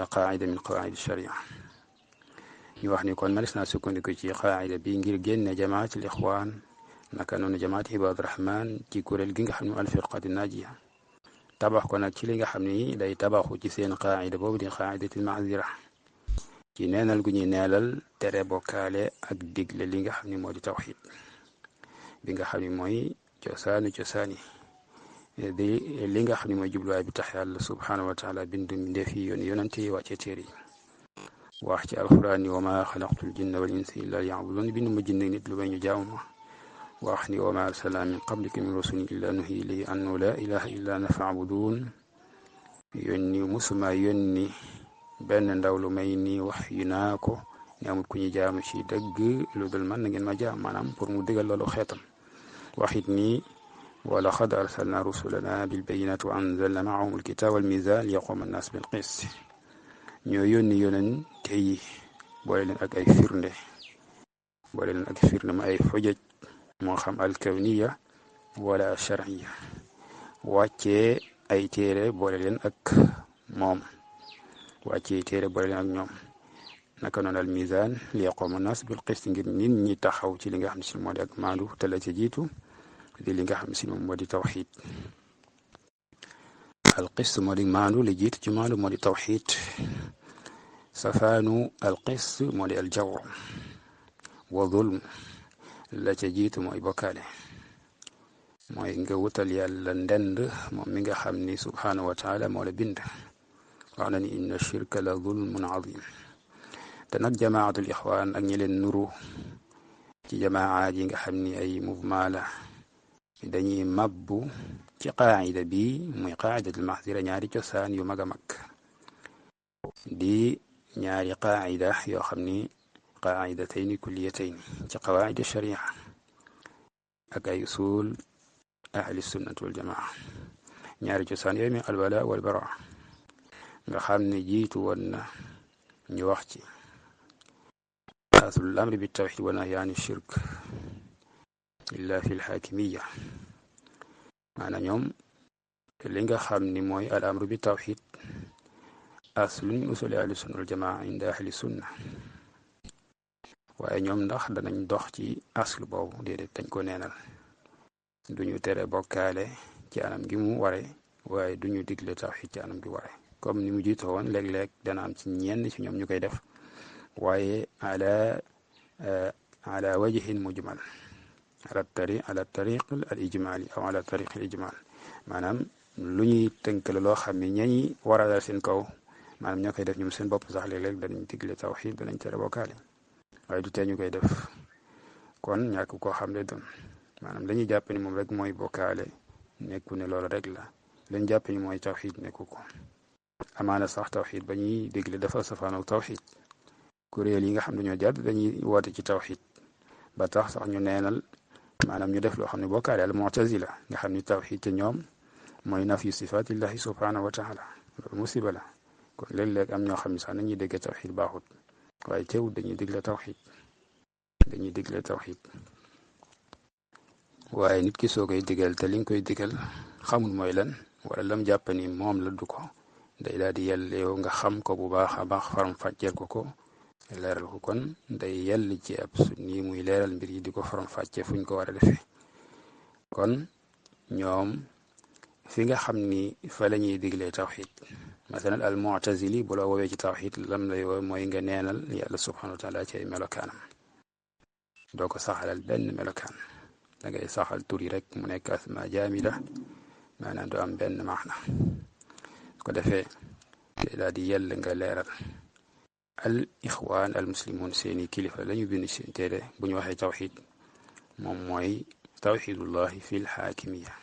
qaacida min qawaacid sharia. ñu wax ni kon manis naa sukkandiku ci qaacida bi ngir génne jamaat al ixwaan naka noonu jamaat ibaadu rahmaan ci kuréel gi nga xam ne al firqati naajiya tabax ko nag ci li nga xam ni day tabaxu ci seen qaacida boobu di qaacidatil maazira ci neenal gu ñuy neelal tere bokkaale ak digle li nga xam ni moo di tawxid bi nga xam ni mooy cosaani di li nga xam ni mooy jubluwaay bi tax yàlla subhaanahu wa taala bindu mbindeef yi yonante yi wàcce téere yi wax ci alxuraan ni wa maa xalaqtul jinna wal insa illa liya'buduun bindu ma jinne nit lu may ñu jaamu ma wax ni wa maa arsalnaa min qablika min rasulin illa nuhi ilayhi annahu laa ilaha illa ana fa'buduun yónni musuma yónni benn ndaw lu may ni wax yu naa ko ni amul ku ñu jaamu ci dëgg lu dul man na ngeen ma jaam maanaam pour mu digal loolu xeetam waxit ni wa laqad arsalna rusulana bil bayyinati wa anzalna ma'ahum al kitaba wal mizan liyaquma an-nas bil qist ñoo yónni yonente yi boole leen ak ay firnde ma ay xujaj moo xam al kawniya wala shar'iyya wàccee ay téere boole leen ak moom wàccee téere boole leen ak ñoom naka noonu al mizan liyaquma an-nas bil qist ngir nit ñi taxaw ci li nga xam ne si moo di ak maandu te la ca jiitu di li nga xam si moom moo di tawxid al qist moo di maandu li jiitu ci maandu moo di tawxid safaanu al qist moo di al jawr wa zulm la ca jiitu mooy bokkaale mooy nga wutal yàlla ndend moom mi nga xam ni subhaanahu wa taala moo la bind wax na ni inna shirka la zulmun azim te nag jamaatul ixwaan ak ñi leen nuru ci jamaat yi nga xam ni ay mouvement la dañuy mabbu ci qaacida bi muy qaacidatul maxzira ñaari cosaan yu mag a mag di ñaari qaacida yoo xam ni qaacidatayni kulliyatayni ci qawaacid sharia ak ay usul ahli sunnati wal jamaa ñaari cosaan yooyu mi alwala wal bara nga xam ne jiitu woon na ñu wax ci aslul amri bi tawxid wa nahyi ani shirk illa fi lxaakimiya maanaam ñoom li nga xam ni mooy al amru bi tawxid aslun min usuli ahli sunna wal jamaa inda ahli sunna waaye ñoom ndax danañ dox ci aslu boobu déedéet dañ ko neenal duñu tere bokkaale ci anam gi mu ware waaye duñu digle tawxid ci anam gi ware comme ni mu jiitoo woon léeg-léeg dana am ci ñenn ci ñoom ñu koy def waaye ala wajhin mujmal ala tariq al ijmali aw ala tariq al ijmal maanaam lu ñuy tënk la loo xam ne ñañi war a dal seen kaw maanaam ñoo koy def ñoom seen bopp sax léeg-léeg danañ digle tawxid danañ tere bokkaale waaye du tee ñu koy def kon ñàkk koo xam ne doon maanaam dañuy jàpp ni moom rek mooy bokkaale nekku ne loolu rek la lañ jàpp ni mooy tawxid nekku ko amaana sax tawxid ba ñuy digle dafa safaanoog tawxid kuréel yi nga xam ne ñoo jàdd dañuy woote ci tawxid ba tax sax ñu neenal maanaam ñu def loo xam ne bokkaale al mu'tazila nga xam ni tawxid te ñoom mooy nafyu sifatillahi subhanahu wa taala loolu musiba la kon léeg-léeg am ñoo xam ne sax nañuy dégg tawxid baaxut waaye teewul dañuy digle tawxid waaye nit ki soo koy digal te li nga koy digal xamul mooy lan wala lam jàpp ni moom la du ko day daal di yelleew nga xam ko bu baax a baax faram fàcceel ko leeral ko kon day yell ci ab sunni muy leeral mbir yi di ko faram fàcce fuñ ko war a defee kon ñoom fi nga xam ni fa la ñuy diglee tawxid masalan al mu'tazili bu la woowee ci tawxid lam lay woo mooy nga neenal yàlla subhanahu wa taala ci ay melokaanam doo ko saxalal benn melokaan da ngay saxal tur yi rek mu nekk asma jaamida maanaam doo am benn maana su ko defee day daal di yell nga leeral al ixwaan al muslimun seeni kilifa lañu bind seen téere bu ñu waxee tawxid moom mooy tawxidullahi fi lxaakimiya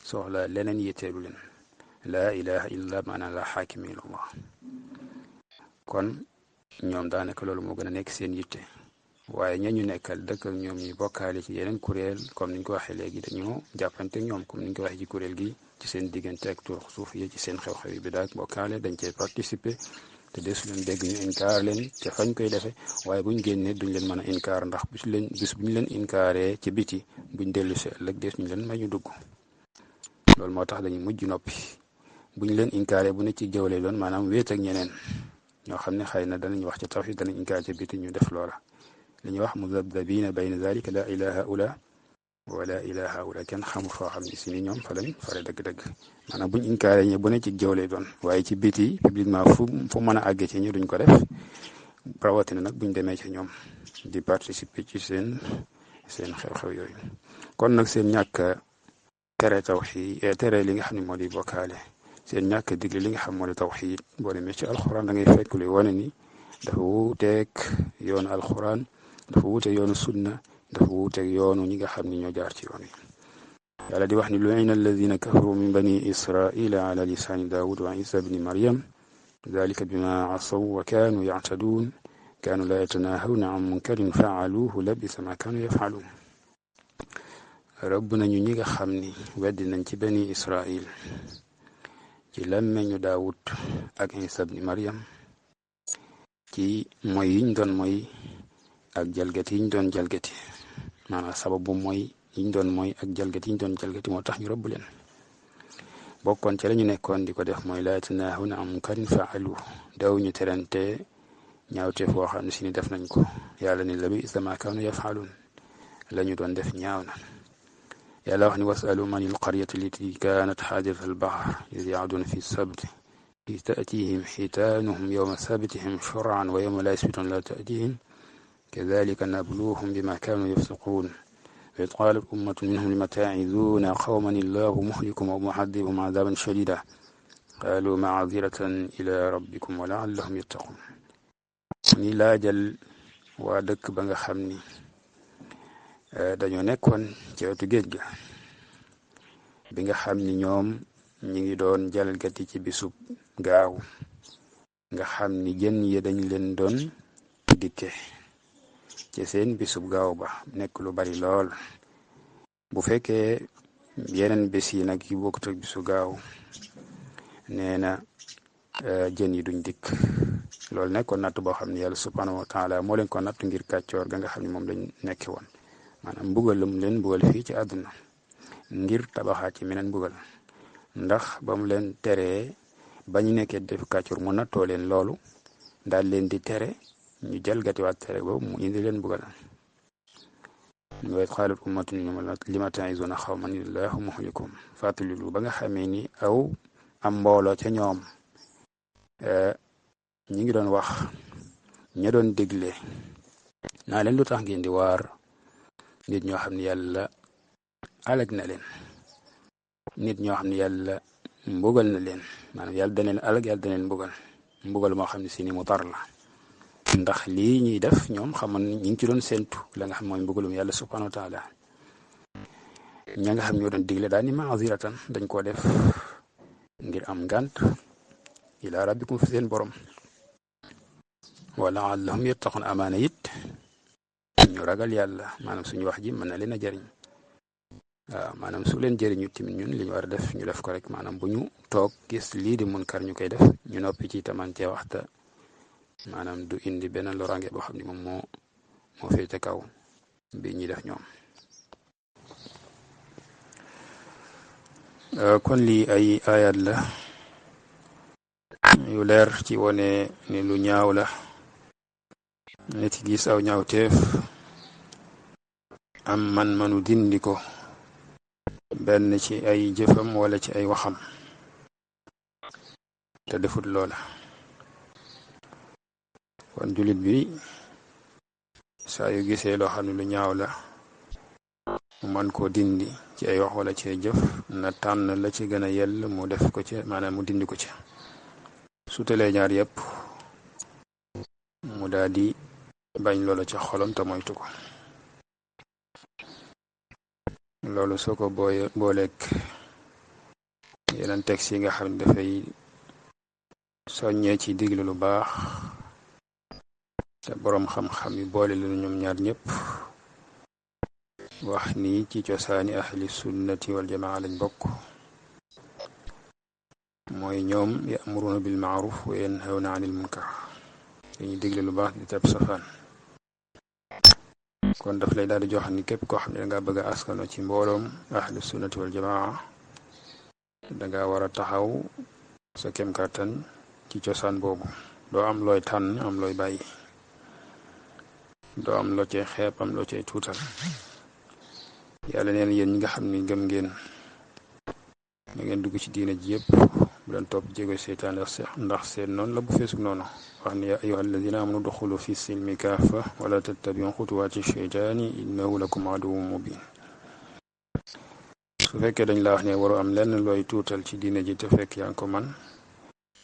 soxla leneen yitteelu leen laa ilaha illa maanaam la xaakimi illallah kon ñoom daanaka loolu moo gën a nekk seen yitte waaye ñañu nekkal dëkk ak ñoom ñi bokkaale ci yeneen kuréel comme niñ ko waxee léegi dañoo jàppante ñoom comme niñ ko waxee ci kuréel gi ci seen diggante ak tur suuf yi ci seen xew-xew yi bi daak bokkaale dañ cey participer te desu leen dégg ñu inkaar leen ca fañ koy defee waaye buñ génnee duñ leen mën a inkaar ndax bis buñ leen inkaaree ci biti buñ dellu si ëllëg des ñu leen may ñu dugg. loolu moo tax dañuy mujj noppi buñ leen inkaaree bu ne ci jëwlee doon maanaam wéet ak ñeneen ñoo xam ne xëy na danañ wax ci tawhid danañ inkaar ci biti ñu def loola li ñuy wax muzabdabina bayna zalika la ilaha ula wala ilaha ula kenn xamul foo xam ne si ni ñoom fa lañ fare dëgg-dëgg maanaam buñ inkaaree ñi bu ne ci jëwlee doon waaye ci biti publiquement fu mën a àggee ci ñu duñ ko def rawatina nag buñ demee ci ñoom di participer ci seen xew-xew yooyu kon nag seen ñàkk tere tawxiid tere li nga xam ne moo di bokkaale seen ñàkk digle li nga xam moo di tawxiid boo demee ci alxuraan da ngay fekk luy wane ni dafa wuuteeg yoonu alxuraan dafa wuuteeg yoonu sunna dafa wuuteeg yoonu ñi nga xam ne ñoo jaar ci yoon yi yàlla di wax ni lu'ina alladina kafaru min bani israila ala lisaani daawud wa isa bni maryam dalika bima asaw wa kaanu yactaduun kaanu la yatanahawna an munkarin faaluuhu labisa ma kaanu yafaluun rëbb nañu ñi nga xam ni weddi nañ ci bani israil ci làmmeñu daawud ak isa bni maryam ci mooy yiñ doon mooy ak jalgati yiñ doon jalgati maanaam sababu mooy yiñ doon mooy ak jalgati yiñ doon jalgati moo tax ñu rëbb leen bokkoon ci la ñu nekkoon di ko def mooy laa yatanahawna an munkarin faaluuhu daw ñu terante ñaawteef boo xam ne si ni def nañ ko yàlla ni labisa ma kaanu yafaluun la ñu doon def ñaaw na yàlla wax ni wasalu man alqaryati allati kaanat xaadirata albahr id yacduuna fi sabti id taatihim xitaanuhum yowma sabtihim shurcan wa yowma laa yasbituun laa taatihim kadalika nabluuhum bima kaanu yafsiquun wa id qaalat ummatun minhum lima taaciduuna qawman illahu muhlikuhum aw mucadibuhum cadaaban shadida qaalu macdiratan ila rabbikum wa laallahum yattaquun ni laajal waa dëkk ba nga xam ni dañoo nekkoon ci wetu géej ga bi nga xam ni ñoom ñi ngi doon jalgati ci bisub gaaw nga xam ni jën yi dañ leen doon dikke ci seen bisub gaaw ba nekk lu bari lool bu fekkee yeneen bés yi nag yi bokkut ak bisu gaaw nee na jën yi duñ dikk loolu nekkoon natt boo xam ne yàlla subhanahu wa taala moo leen ko natt ngir kàccoor ga nga xam ne moom lañ nekki woon maanaam mbugalum leen mbugal fii ci àdduna ngir tabaxaat ci meneen mbugal ndax ba mu leen teree ba ñu nekkee def kàccoor mu nattoo leen loolu daal leen di tere ñu jalgatiwaat tere boobu mu indi leen mbugal wa qaalat ummatun minhum lima ta'izuuna qawman illahu muhlikuhum fàttalilu ba nga xamee ni aw am mbooloo ca ñoom ñi ngi doon wax ña doon dégle naa leen lu tax ngeen di waar nit ñoo xam ne yàlla alag na leen nit ñoo xam ne yàlla mbugal na leen maanaam yàlla dana leen alag yàlla dana leen mbugal moo xam ne si ni mu tar la ndax lii ñuy def ñoom xamoon ñi ngi ci doon séentu la nga xam mooy mbugalum yàlla subhanahu wa taala ña nga xam ñoo doon digle daal ni maaziratan dañ koo def ngir am ngànt ila rabbikum fi seen borom wala allahum yattaqun amaana it ñu ragal yàlla maanaam suñu wax ji mën na leen a jëriñ waaw maanaam su leen jëriñu tamit ñun li ñu war a def ñu def ko rek maanaam bu ñu toog gis lii di munkar ñu koy def ñu noppi ci tamante waxta maanaam du indi benn lorange boo xam ne moom moo féete kaw bi ñuy def ñoom kon lii ay ayat la yu leer ci wone ni lu ñaaw la nit ki gis aw ñaawteef am man-manu dindi ko benn ci ay jëfam wala ci ay waxam te defut loola kon jullit bi saa yu gisee loo xam ne lu ñaaw la mu man koo dindi ci ay wax wala ci ay jëf na tànn la ci gën a yell mu def ko ci maanaam mu dindi ko ci su telee ñaar yépp mu daal di bañ loola ci xolam te moytu ko loolu soo ko booleeg yeneen texte yi nga xam ne dafay soññee ci diglu lu baax te boroom xam-xam yi boole lu ñoom ñaar ñëpp wax ni ci cosaani ahli sunnati wal jamaa lañ bokk mooy ñoom ya'muruna bil ma'ruf wa yanhawna 'anil munkar dañuy digle lu baax di tab safaan. kon daf lay daal di jox ni képp koo xam ne da ngaa bëgg a askano ci mbooloom ahlu sunnati wal jamaa da ngaa war a taxaw sa kem kàttan ci cosaan boobu. doo am looy tànn am looy bàyyi, doo am loo cay xeeb am loo cay tuutal. yàlla neen yéen ñi nga xam ni gëm ngeen na ngeen dugg ci diina ji yëpp bu leen topp jéego seytaan ndax seen noonu la bu feesug noonu. wax ni yaa ayyuha alladina amanu duxulu fi silmi kaafa wala tattabiu xutuwaati sheytaani innahu lakum aduwwun mubin. su fekkee dañ la wax ne waru am lenn looy tuutal ci diina ji te fekk yaa ngi ko man,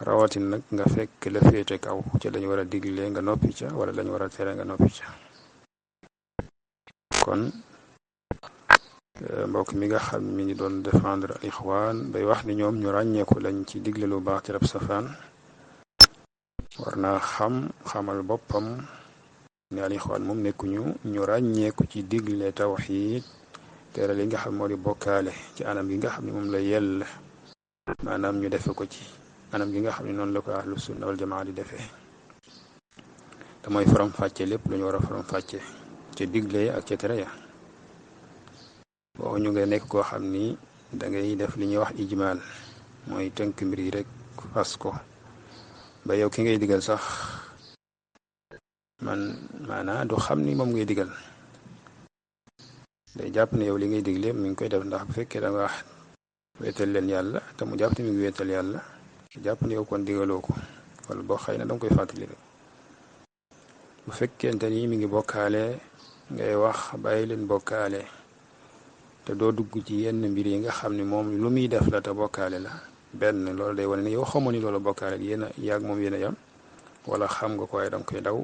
rawatin nag nga fekk la féete kaw ca lañ war a digle nga noppi ca wala lañ war a tere nga noppi ca. kon mbokk mi nga xam mi ngi doon défendre al ixwaan bay wax ni ñoom ñu ràññeeku lañ ci digle lu baax ci rab safaan, war naa xamal boppam ne al ixwaan moom nekkuñu ñu ràññeeku ci digle tawxiid tere li nga xam moo di bokkaale ci anam gi nga xam ne moom la yell, maanaam ñu defe ko ci anam gi nga xam ne noonu la ko ahlu sunna wal jamaa di defee te mooy faram fàcce lépp lu ñu war a faram fàcce ca digle ak ca tere ya. boo ñu nga nekk koo xam ni da ngay def li ñuy wax ijmaal, mooy tënk mbir yi rek fas ko ba yow ki ngay digal sax maanaa du xam ni moom ngay digal, day jàpp ne yow li ngay digle mi ngi koy def. ndax bu fekkee da nga wax weetal leen yàlla te mu jàpp ne mi ngi weetal yàlla, jàpp ne yow kon digaloo ko, wala boo xëy na danga koy fàttali rek. bu fekkente ni mi ngi bokkaale ngay wax bàyyi leen bokkaale te doo dugg ci yenn mbir yi nga xam ne moom lu muy def la te bokkaale la, benn loolu day wane ne yow xamoo ni loolu bokkaale yéen a yàgg moom yéen a yam, wala xam nga ko waaye danga koy daw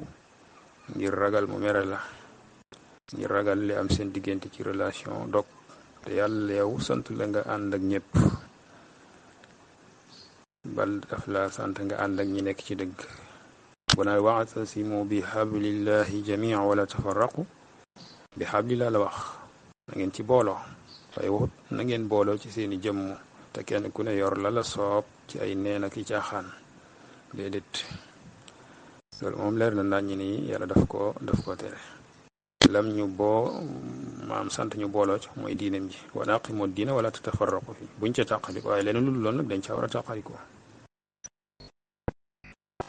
ngir ragal mu mere la, ngir ragal li am seen diggante ci relation dog te yàlla yow sant la nga ànd ak ñëpp, bal daf la sant nga ànd ak ñi nekk ci dëgg. bu naa wa'tasimu bi hablillahi jami'an wala tafarraqu, bi hablillah la wax na ngeen ci booloo, waaye waxut na ngeen booloo ci seeni jëmm te kenn ku ne yor la la soob ci ay neen ak i caaxaan. déedéet, loolu moom leer na nañ ñi nii yàlla daf ko tere. lam ñu maam sant ñu booloo ci mooy diineem ji, wa aqimu diina wala tatafarraqu fi, buñ ca tàqaliko waaye leneen lu dul loolu nag dañ ca war a tàqaliko.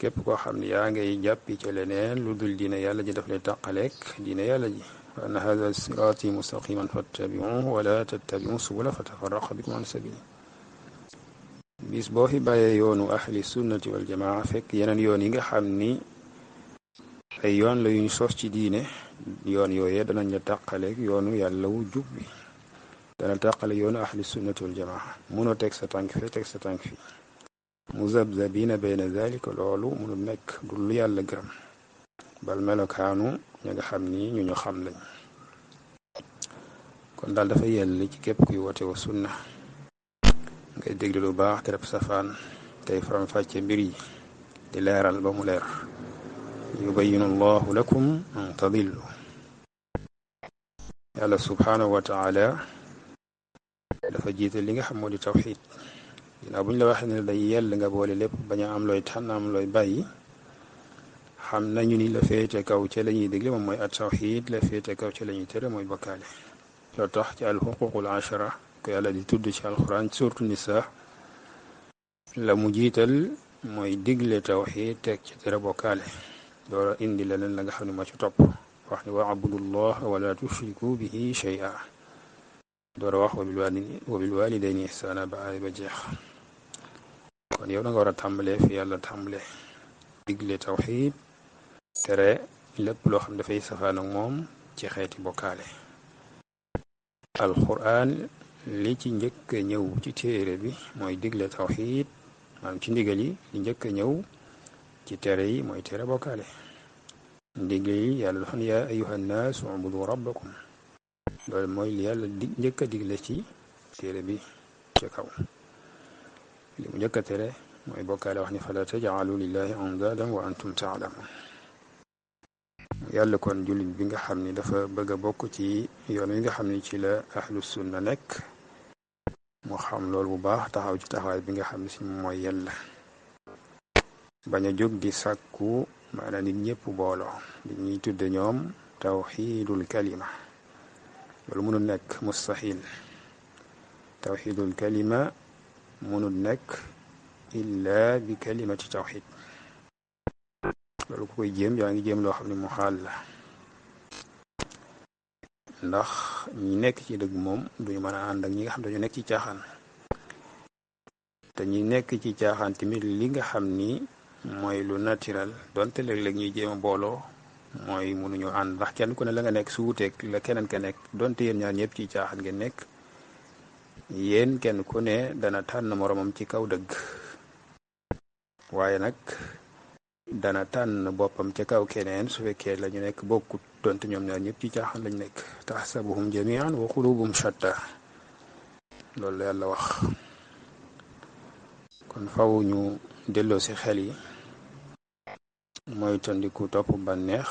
képp koo xam ne yaa ngay jàppi ca leneen lu dul diine yàlla ji daf lay tàqaleek diine yàlla ji. wa anna hada siraati mustaqiman fattabi'uhu wala tattabi'u subula fatafarraqa bikum an sabili. bis boo fi bàyyee yoonu ahli sunnati wal jamaa fekk yeneen yoon yi nga xam ni ay yoon la yuñ sos ci diine, yoon yooyee danañ la tàqaleek yoonu yàlla wu jub bi, dana tàqale yoonu ahli sunnati wal jamaa. munoo teg sa tànk fee teg sa tànk fii muzabzabina bayna zalika, loolu munul nekk du lu yàlla gërëm, bal melokaanu ña nga xam ni ñu xam lañ. kon daal dafa yell ci képp kuy woote wa sunna ngay déglu lu baax te rep safaan tey faram fàcce mbir yi di leeral ba mu leer. yubayyinu allahu lakum an tadillu. yàlla subhanahu wa taala dafa jiital li nga xam moo di tawxid. ginnaaw bu ñu la waxee ne day yell nga boole lépp bañ a am looy tànn am looy bàyyi, xam nañu ni la féete kaw ca la ñuy digle moom mooy at tawxid, la féete kaw ca la ñuy tere mooy bokkaale. loo tax ci al xuququl ashara ko yàlla di tudd ci alquran surtout nisa, la mu jiital mooy digle tawxid teg ci tere bokkaale, doora indi leneen la nga xam ne moo ci topp wax ni wa abudullah wala tushriku bihi shay'a, doora wax wa bil walidayni ihsana ba ay ba jeex. kon yow da nga war a tàmbalee fi yàlla tàmbalee, digle tawxid tere lépp loo xam dafay safaan ak moom ci xeeti bokkaale. alquran li ci njëkk a ñëw ci téere bi mooy digle tawxid, maanaam ci ndigal yi li njëkk a ñëw ci tere yi mooy tere bokkaale. ndigal yi yàlla dafa ne yaa ayyuhan naas ubudu rabbakum, loolu mooy li yàlla njëkk a digle ci téere bi ca kaw. li mu njëkk a tere mooy bokkaale, wax ni fala taj'alu lillahi andaadan wa antum ta'lamun. yàlla kon jullit bi nga xam ni dafa bëgg a bokk ci yoon wi nga xam ni ci la ahlu sunna nekk, mu xam loolu bu baax taxaw ci taxawaay bi nga xam ne si mooy yàlla bañ a jóg di sàkku maanaam nit ñëpp booloo li ñuy tudde ñoom tawxiidul kalima loolu mënul nekk mustahil tawxiidul kalima mënul nekk illa bi kalimati tawxiid loolu ku koy jéem yaa ngi jéem loo xam ne mu xaal la ndax ñi nekk ci dëgg moom duñu mën a ànd ak ñi nga xam dañu nekk ci caaxaan te ñi nekk ci caaxaan tamit li nga xam ni mooy lu naturel donte léeg-léeg ñuy jéem a booloo mooy mënuñu ànd ndax kenn ku ne la nga nekk su wuteeg la keneen ka nekk donte yéen ñaar ñëpp ci caaxaan ngeen nekk yéen kenn ku ne dana tànn moromam ci kaw dëgg waaye nag dana tànn boppam ca kaw keneen su fekkee la ñu nekk bokkut donte ñoom ñaar ñëpp ci caaxaan lañ nekk taxsabuhum jamian wa qulubuhum shatta loolu la yàlla wax kon faw ñu delloo ci xel yi mooy tondiku topp bànneex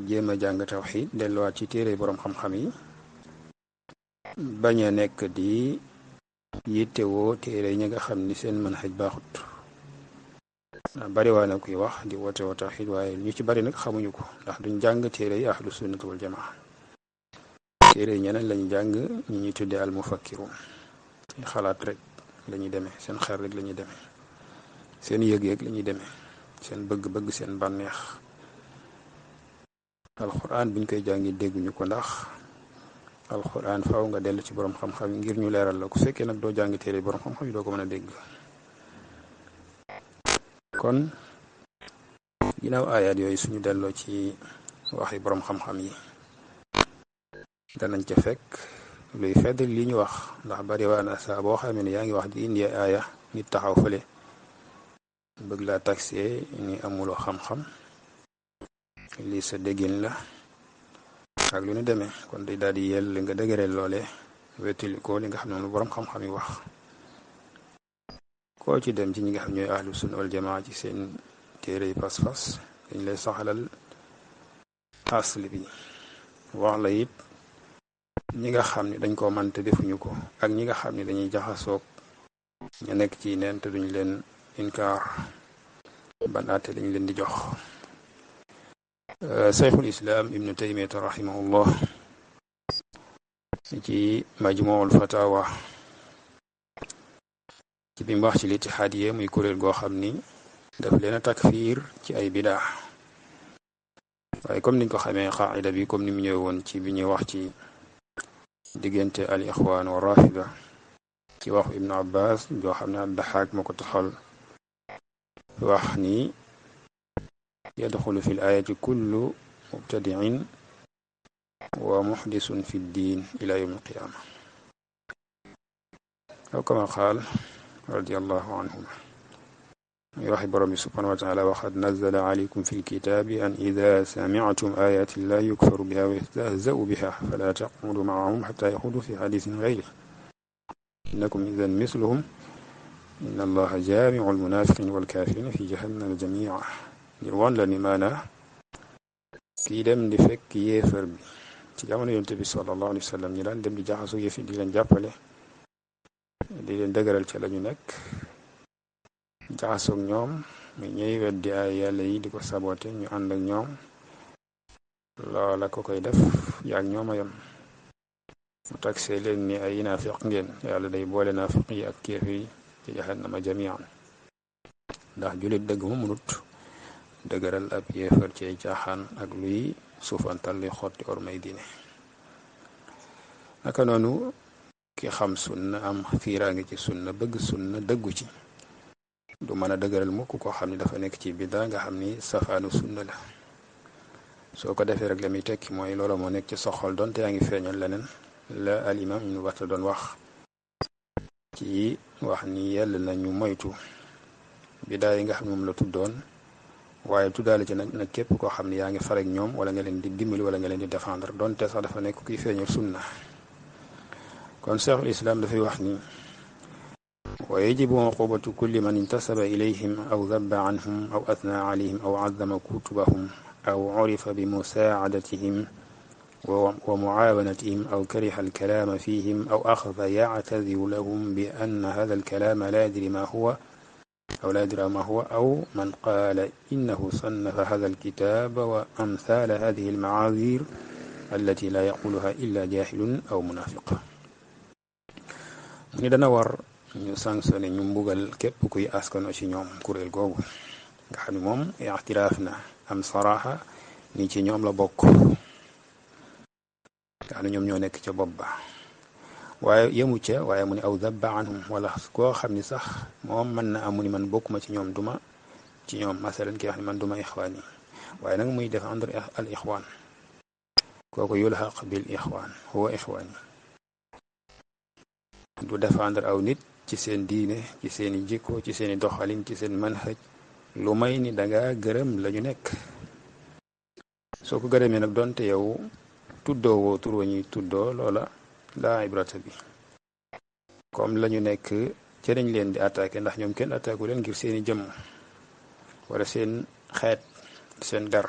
jéem a jàng tawxiid delluwaat ci téere boroom xam-xam yi bañ a nekk di yittewoo téere ñi nga xam ni seen mën xaj baaxut bari waa na kuy wax di woote woo tawxiid waaye ñu ci bari nag xamuñu ko ndax duñ jàng téere yi ahlu sunnat wal jamaa téere yi ñeneen lañu jàng ñi ñuy tuddee al mufakkirun xalaat rek lañuy demee seen xel rek lañuy demee seen yëg-yëg lañuy demee seen bëgg-bëgg seen bànneex alxuraan buñ koy jàngi dégguñu ko ndax alxuraan faaw nga dellu ci borom xam-xam yi ngir ñu leeral la ku fekkee nag doo jàng téere borom xam-xam yi doo ko mën a dégg kon ginnaaw aayaat yooyu suñu delloo ci waxi borom xam-xam yi danañ ca fekk luy fedd li ñu wax ndax bari waa na saa boo xamee ne yaa ngi wax di indi aaya nit taxaw fële bëgg laa taxé ni amuloo xam-xam lii sa déggin la ak lu ñu demee kon day daal di yell li nga dëgëreel loole wettali ko li nga xam ne lu borom xam-xam yi wax koo ci dem ci ñi nga xam ñooy ahlu sunna wal jamaa ci seen téere yi pas-pas dañ lay saxalal asli bi wax la it ñi nga xam ne dañ koo man te defuñu ko ak ñi nga xam ne dañuy jaxasoog ñu nekk ci neen te duñ leen inkaar ban àtte lañ leen di jox Cheikhul Islam ibnu Taymiyata rahimahullah ci majmuul fatawa ci bi mu wax ci litixaadiye muy kuréel goo xam ni daf leen a takfiir ci ay bidaa waaye comme niñ ko xamee qaida bi comme ni mu ñëw woon ci bi ñuy wax ci diggante al ixwaan wa rafida ci waxu ibnu abbas joo xam ne addaxaak moo ko taxal wax ni yadxulu fi l ayati kullu mubtadiin wa muxdisun fi ddin ila yawm alqiyama aw kama qaal radiallahu anhuma muy waxi borom bi subhanahu wa taala waxad nazala alaykum fi lkitaabi an ida samictum ayati llahi yukfaru biha wa yastahzau biha fala taqudu macahum xata yaxudu fi xadisin gayri innakum idan misluhum inna allaha jaamicu almunafiqin walkafirina fi jahannama jamia ngir woon la ni maana kii dem di fekk yéefar bi ci jamono yonte bi sallallahu alayhi wa sallam ñi daan dem di jaxasu yëfi di leen jàppale di leen dëgëral ca lañu nekk jaxasoog ñoom muy ñëy weddi ay yàlla yi di ko sabote ñu ànd ak ñoom loola ko koy def yaag ñoom a yem mu tagsee leen ni ay naafiq ngeen yàlla day boole naafiq yi ak kéefir yi ci jahannama jamian ndax julit dëgg mu mënut dëgëral ab yéefar ci caaxaan ak luy suufantal luy xotti ormay diine naka noonu ki xam sunna am fiiraange ci sunna bëgg sunna dëggu ci du mën a dëgëral mukk koo xam ne dafa nekk ci biddaa nga xam ni safaanu sunna la soo ko defee rek la muy tekki mooy loola moo nekk ci soxol donte yaa ngi feeñal leneen la al imam ibnu Batta doon wax ci wax ni yàlla nañu moytu biddaa yi nga xam ne moom la tuddoon waaye tuddaale ci nag képp koo xam ne yaa ngi farek ñoom wala nga leen di dimbali wala nga leen di défendre donte sax dafa nekk kuy feeñal sunna kon cheikhul islam dafay wax ni wa yajibu uqubatu kulli man intasaba ilayhim aw dabba anhum aw athna alayhim aw azama kutubahum aw urifa bi musaadatihim ومعاونتهم أو كره الكلام فيهم أو أخذ يعتذر لهم بأن هذا الكلام لا يدري ما هو أو لا يدري ما هو أو من قال إنه صنف هذا الكتاب وأمثال هذه المعاذير التي لا يقولها إلا جاهل أو منافق. mu ni dana war ñu sanctionné ñu mbugal képp kuy askano ci ñoom kuréel googu nga xam ne moom ixtiraaf na am saraaxa ni ci ñoom la bokk nga xam ne ñoom ñoo nekk ca bopp ba waaye yemu ca waaye mu ni aw dabba anhum wala koo xam ni sax moom mën na amu ni man bokkuma ci ñoom duma ci ñoom masalan ki wax ni man duma ixwaan yi waaye nag muy défendre al ixwaan kooku yulhaq bil ixwaan huwa ixwaan yi du défendre aw nit ci seen diine ci seeni jikko ci seeni doxalin ci seen manhaj lu may ni danga gërëm la ñu nekk soo ko gërëmee nag donte yow tuddoo woo tur wa ñuy tuddoo loola laa ibrata bi comme la ñu nekk ca dañ leen di attaqué ndax ñoom kenn attaqué leen ngir seeni jëmm wala seen xeet seen dar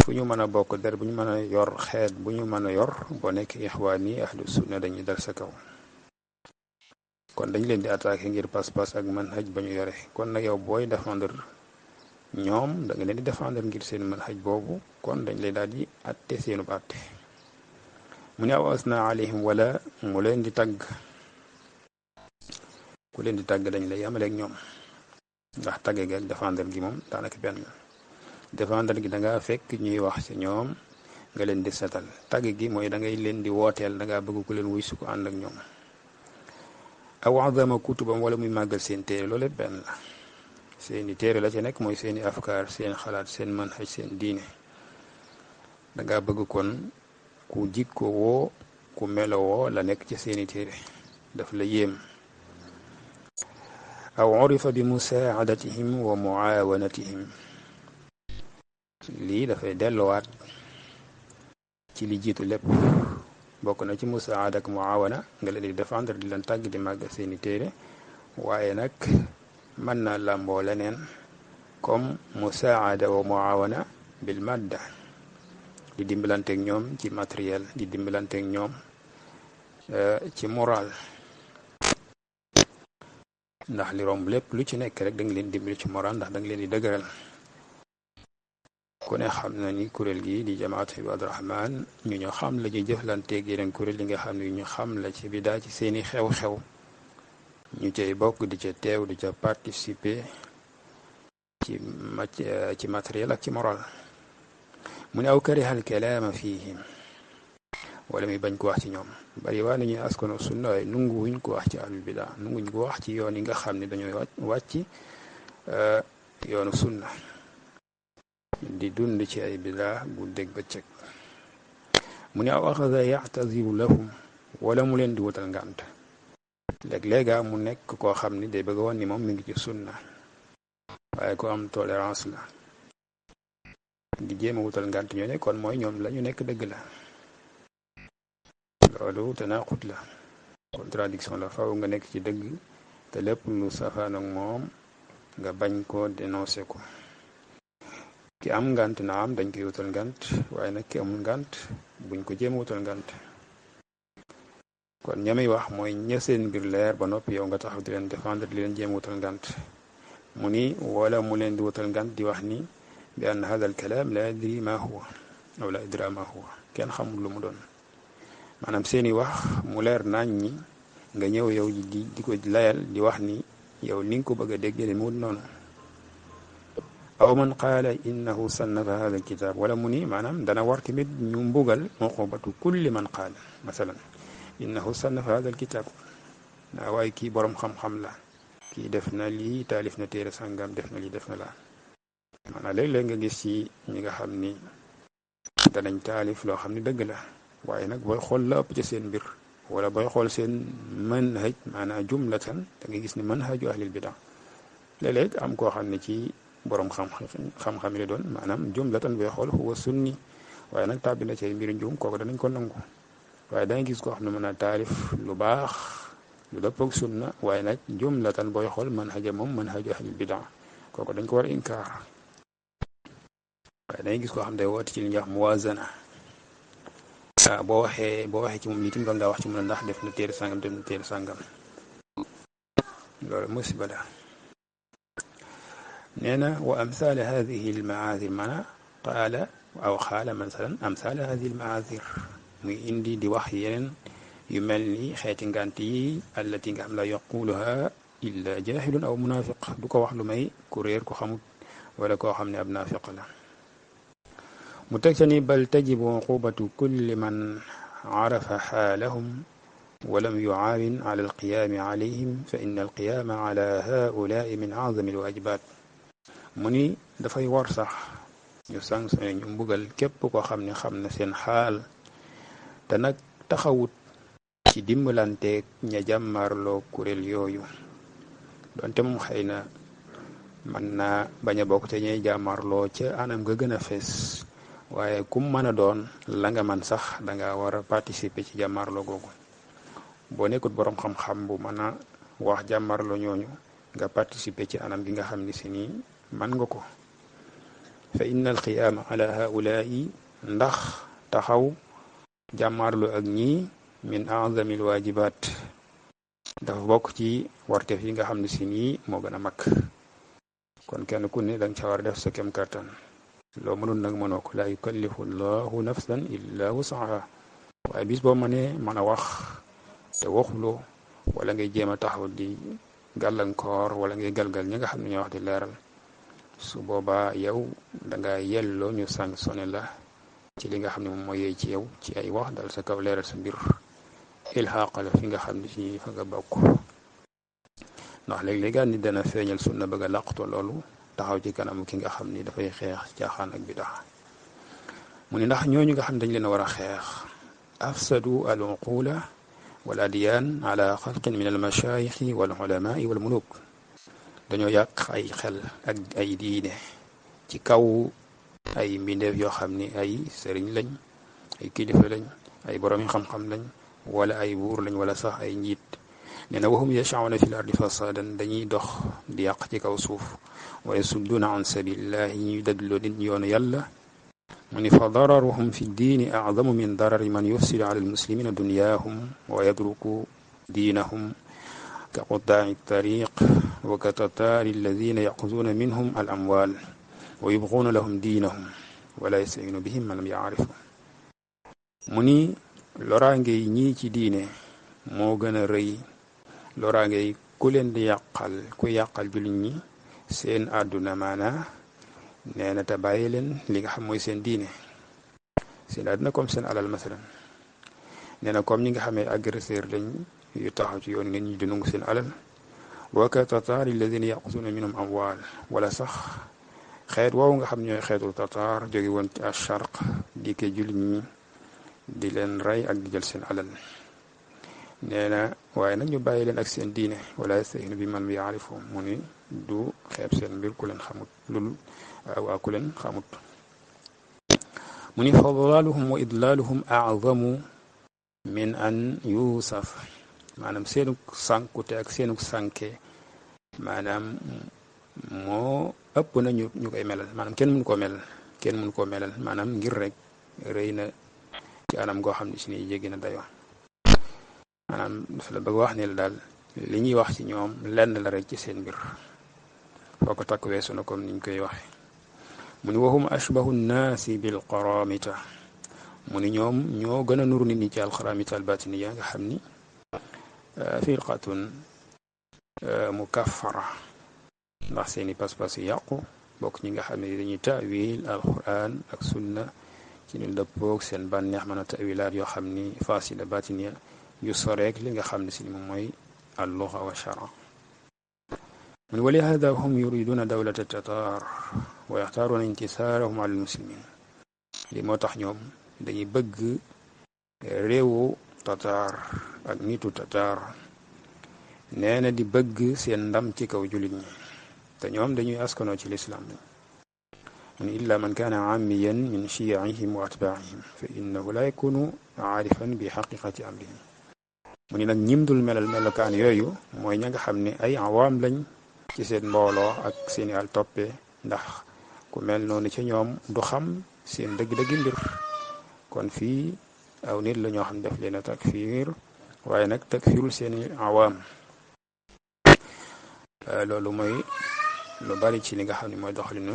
fu ñu mën a bokk der bu ñu mën a yor xeet bu ñu mën a yor boo nekk ixwaan yi ahlu sunna dañuy dal sa kaw kon dañ leen di attaqué ngir pas-pas ak manhaj ba ñu yore kon nag yow booy défendre ñoom da nga leen di défendre ngir seen manhaj boobu kon dañ lay daal di atte seenu atte mu ne aw asna alayhim wala mu leen di tagg ku leen di tagg dañ lay yamaleeg ñoom ndax tagge gi ak défendre gi moom daanaka benn défendre gi da nga fekk ñuy wax ci ñoom nga leen di setal tagg gi mooy da ngay leen di wooteel da ngaa bëgg ku leen wuy su ko ànd ak ñoom aw azama kutubam wala muy màggal seen téere loolu lépp benn la seeni téere la ci nekk mooy seeni afkaar seen xalaat seen manhaj seen diine da ngaa bëgg kon ku jikko woo ku melo woo la nekk ci seeni téere daf la yéem aw urifa bi musaadatihim wa muawanatihim lii dafay delluwaat ci li jiitu lépp bokk na ci musaada ak muawana nga leen di défendre di leen tàgg di màgg seeni téere waaye nag mën na làmboo leneen comme musaada wa muawana bil madda di dimbalanteeg ñoom ci matériel di dimbalanteeg ñoom ci moral ndax li romb lépp lu ci nekk rek da nga leen dimbali ci moral ndax da nga leen di dëgëral ku ne xam na ni kuréel gi di jamaatu Ibaadu Rahmaan ñu xam la ñuy jëflanteeg yeneen kuréel yi nga xam ne ñu xam la ci bidaa ci seeni xew-xew ñu cay bokk di ca teew di ca participer ci matériel ak ci moral mu ne aw karihal kalaama fiihim wala muy bañ ko wax ci ñoom bari waa nañuy askano sunna waaye nungu wuñ ko wax ci ahlul bidaa nunguñ ko wax ci yoon yi nga xam ne dañooy wàcc yoonu sunna di dund ci ay bidaa guddeeg bëccëg mu ne aw axada ya'taziru lahum wala mu leen di wutal ngànt léeg-léega mu nekk koo xam ni day bëgg woon ni moom mi ngi ci sunna waaye ko am tolérance la di jéem a wutal ngànt ñoo ne kon mooy ñoom la ñu nekk dëgg la loolu tanaqut la contradiction la faw nga nekk ci dëgg te lépp lu safaan ak moom nga bañ ko dénoncer ko ki am ngànt na am dañ koy wutal ngànt waaye nag ki amul ngànt buñ ko jéem wutal ngànt kon ñamay wax mooy ña seen mbir leer ba noppi yow nga taxaw di leen défendre di leen jéem wutal ngànt mu ni wala mu leen di wutal ngànt di wax ni bi ann hada al kalaam la yadri ma huwa aw la yadra ma huwa kenn xamul lu mu doon maanaam seeni wax mu leer nañ ñi nga ñëw yow di ko layal di wax ni yow ni nga ko bëgg a dégg ne mu noonu aw man qaala innahu sannafa hada al kitab wala mu ni maanaam dana war tamit ñu mbugal uqubatu kulli man qaala masalan innahu sannafa hada al kitab naa waaye kii boroom xam-xam la kii def na lii taalif na téere sàngam def na lii def na laa maanaam léeg-léeg nga gis ci ñi nga xam ni danañ taalif loo xam ni dëgg la waaye nag booy xool la ëpp ci seen mbir wala booy xool seen manhaj maanaam jumlatan da nga gis ni manhaju ahlil bida léeg-léeg am koo xam ne ci boroom xam-xam yi doon maanaam jumlatan booy xool huwa sunni waaye nag tàbbi na ci mbir njuum kooku danañ ko nangu waaye danga gis koo xam ne mën a taalif lu baax lu dëppook sunna waaye nag jumlatan booy xool manhaja moom manhaju ahlil bida kooku dañ ko war a inkaar waaye dangay gis koo xam ne day woote ci li ñuy wax muwazana boo waxee ci moom itam doon ngaa wax ci mun a ndax def na téere sàngam def na téere sàngam loolu musiba la. nee na wa amthal hadihi almaazir mana qaala aw xaala masalan amthal hadihi almaazir muy indi di wax yeneen yu mel ni xeeti ngant yi allati nga xam la yaquluha illa jahilun aw munafiq du ko wax lu may ku réer ku xamut wala koo xam ne ab naafiq la. mu teg ca ni bal tajibu uqubatu kulli man arafa xaalahum walam yucaawin ala alqiyaami calayhim fa inna alqiyaama ala haulaai min acdami alwaajibaat. mu ni dafay war sax ñu sanctionné ñu mbugal képp koo xam ne xam na seen xaal te nag taxawut ci dimbalanteeg ña jàmmarloo kuréel yooyu donte moom xëy na mën naa bañ a bokk te ñay jàmmarloo ca anam nga gën a fees waaye kum mën a doon la nga man sax danga war a participer ci jàmmarloo googu boo nekkut boroom xam-xam bu mën a wax jàmmarloo ñooñu nga participer ci anam gi nga xam ni si nii man nga ko. fa inna alqiyaama ala haulaai ndax taxaw jàmmarloo ak ñii min azami alwaajibaat dafa bokk ci warteef yi nga xam ne si nii moo gën a mag kon kenn ku ne danga ca war a def sa kem kattan loo mënul nag mënoo ko laa yukallifu llahu nafsan illa wusaha waaye bis boo mënee mën a wax te waxuloo wala ngay jéem a taxaw di gàllankoor wala ngay galgal ñi nga xam ne ñoo wax di leeral su boobaa yow danga yelloo ñu sanctionné la ci li nga xam ne moom mooy yey ci yow ci ay wax dal sa kaw leeral sa mbir ilxaaqala fi nga xam ne ci fa nga bokk ndax léeg-léeg ni dana feeñal sunna bëgg a làqto loolu taxaw ci kanamu ki nga xam ni dafay xeex caaxaan ak bidaa. mu ni ndax ñooñu nga xam ne dañ leen a war a xeex afsadu al uqula wal adyaan ala xalqin min al mashaayixi wal ulamaai wal muluk dañoo yàq ay xel ak ay diine ci kaw ay mbindeef yoo xam ni ay sëriñ lañ ay kilifa lañ ay borom xam-xam lañ wala ay buur lañ wala sax ay njiit. nee na wahum yashauna fi l ardi fasadan dañuy dox di yàq ci kaw suuf wa yasudduuna an sabilillahi ñuy dagloo nit yoonu yàlla. mu ni fa dararuhum fi diini acdamu min darari man yufsidu ala almuslimina dunyaahum wa yatruku diinahum ka qutaaci tariq wa ka tataari alladina yaquzuuna minhum al amwaal wa yubquuna lahum diinahum wala yastaciinu bihim man lam yacrifu. mu ni loraange yi ñii ci diine moo gën a rëy loraange yi ku leen di yàqal ku yàqal jullit ñi seen àdduna maanaa nee na te bàyyi leen li nga xam mooy seen diine seen àdduna comme seen alal masalan nee na comme ñi nga xamee agresseur lañ yu taxaw ci yoon nit ñi di nangu seen alal wa ka tataari alladina yaqusuuna minhum amwaal wala sax xeet woowu nga xam ñooy xeetu tataar jóge woon ci acharq di ke jullit ñi di leen rey ak di jël seen alal. nee na waaye nag ñu bàyyi leen ak seen diine wala yastahinu bi man yaarifu mu ni du xeeb seen mbir ku leen xamut lul waa ku leen xamut. mu ni fa dalaaluhum wa idlaaluhum acdamu min an yuusaf maanaam seenu sànkute ak seenu sànke maanaam moo ëpp na ñu koy melal maanaam kenn mënu koo melal maanaam ngir rek rëy na ci anam goo xam ne si ni jéggi na dayoo. maanaam dafa la bëgg wax ne la daal li ñuy wax ci ñoom lenn la rek ci seen mbir foo ko takk weesu na comme niñ koy waxe. mu ni wahum ashbahu nnaasi bil qaramita mu ni ñoom ñoo gën a nuru nit ñi ci alxaramita al batiniya nga xam ni firqatun mukaffara ndax seeni pas-pas yu yàqu bokk ñi nga xam ne dañuy tawil alquran ak sunna ci ñu dëppoog seen bànneex mën a tawilaat yoo xam ni fasida batiniya yu soreek li nga xam ne si moom mooy alluga wa shara. mu ne wa lihada hum yuriduna dawlata tatar wa yaxtaaruuna intisaarahum ala almuslimin li moo tax ñoom dañuy bëgg réewu tatar ak nitu tatar nee na di bëgg seen ndam ci kaw jullit ñi te ñoom dañuy askanoo ci lislaam lañ. mu ne illa man kaana aamiyan min shiyaihim wa atbaihim fa innahu la yakunu aarifan bi xaqiqati amrihim. mu ni nag ñim dul melal melokaan yooyu mooy ña nga xam ne ay awaam lañ ci seen mbooloo ak seeni al toppe ndax ku mel noonu ci ñoom du xam seen dëgg-dëggi mbir kon fii aw nit la ñoo xam ne daf leen a takfir waaye nag takfirul seeni awaam loolu mooy lu bari ci li nga xam ne mooy doxalinu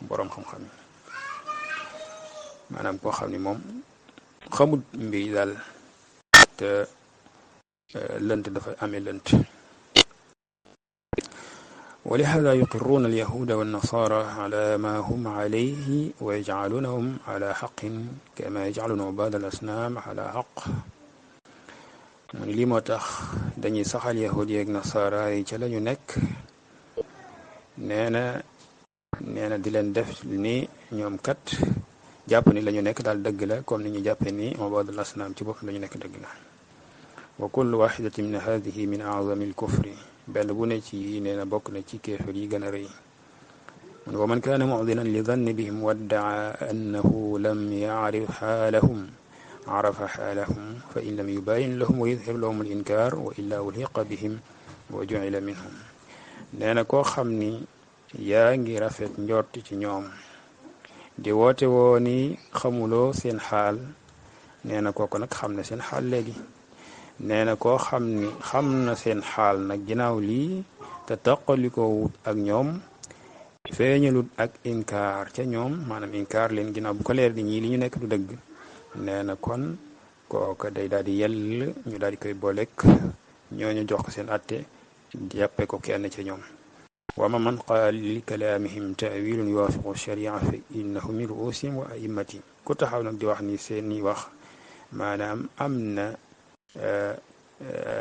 boroom xam-xam yi maanaam koo xam ne moom xamut mbir yi daal te lënt dafa amee lënt ولهذا يقرون اليهود والنصارى على ما هم عليه ويجعلونهم على حق كما يجعلون عباد الأصنام على حق mu ni lii moo tax dañuy saxal yahud yeeg nasaara yi ca lañu nekk nee na di leen def ni ñoom kat jàpp ni la ñu nekk daal dëgg la comme ni ñu jàppee ni ubadul asnaam ci bopp la ñu nekk dëgg la wa kullu waxidatin min hadihi min azami alkufri benn bu ne ci yi nee na bokk na ci kéefar yi gën a rëy mun wa man kaana mudinan li danni bihim waddaa annahu lam yaarif xaalahum arafa xaalahum fa in lam yubayin lahum wa yudhir lahum al inkaar wa illa ulhiqa bihim wa jucila minhum nee na koo xam ni yaa ngi rafet njort ci ñoom di woote woo ni xamuloo seen xaal nee na kooku nag xam na seen xaal léegi nee na koo xam ni xam na seen xaal nag ginnaaw lii te taqalikoo wut ak ñoom feeñalut ak inkaar ca ñoom maanaam inkaar leen ginnaaw bu ko leer di ñii li ñu nekk du dëgg nee na kon kooka day daal di yell ñu daal di koy boolek ñooñu jox ko seen atte jàppe ko kenn ca ñoom wama man qaal li kalaamihim ta'wilun yuwaafiqu sharia fa innahu min ruusihim wa aimmatihim ku taxaw nag di wax ni seeni wax maanaam am na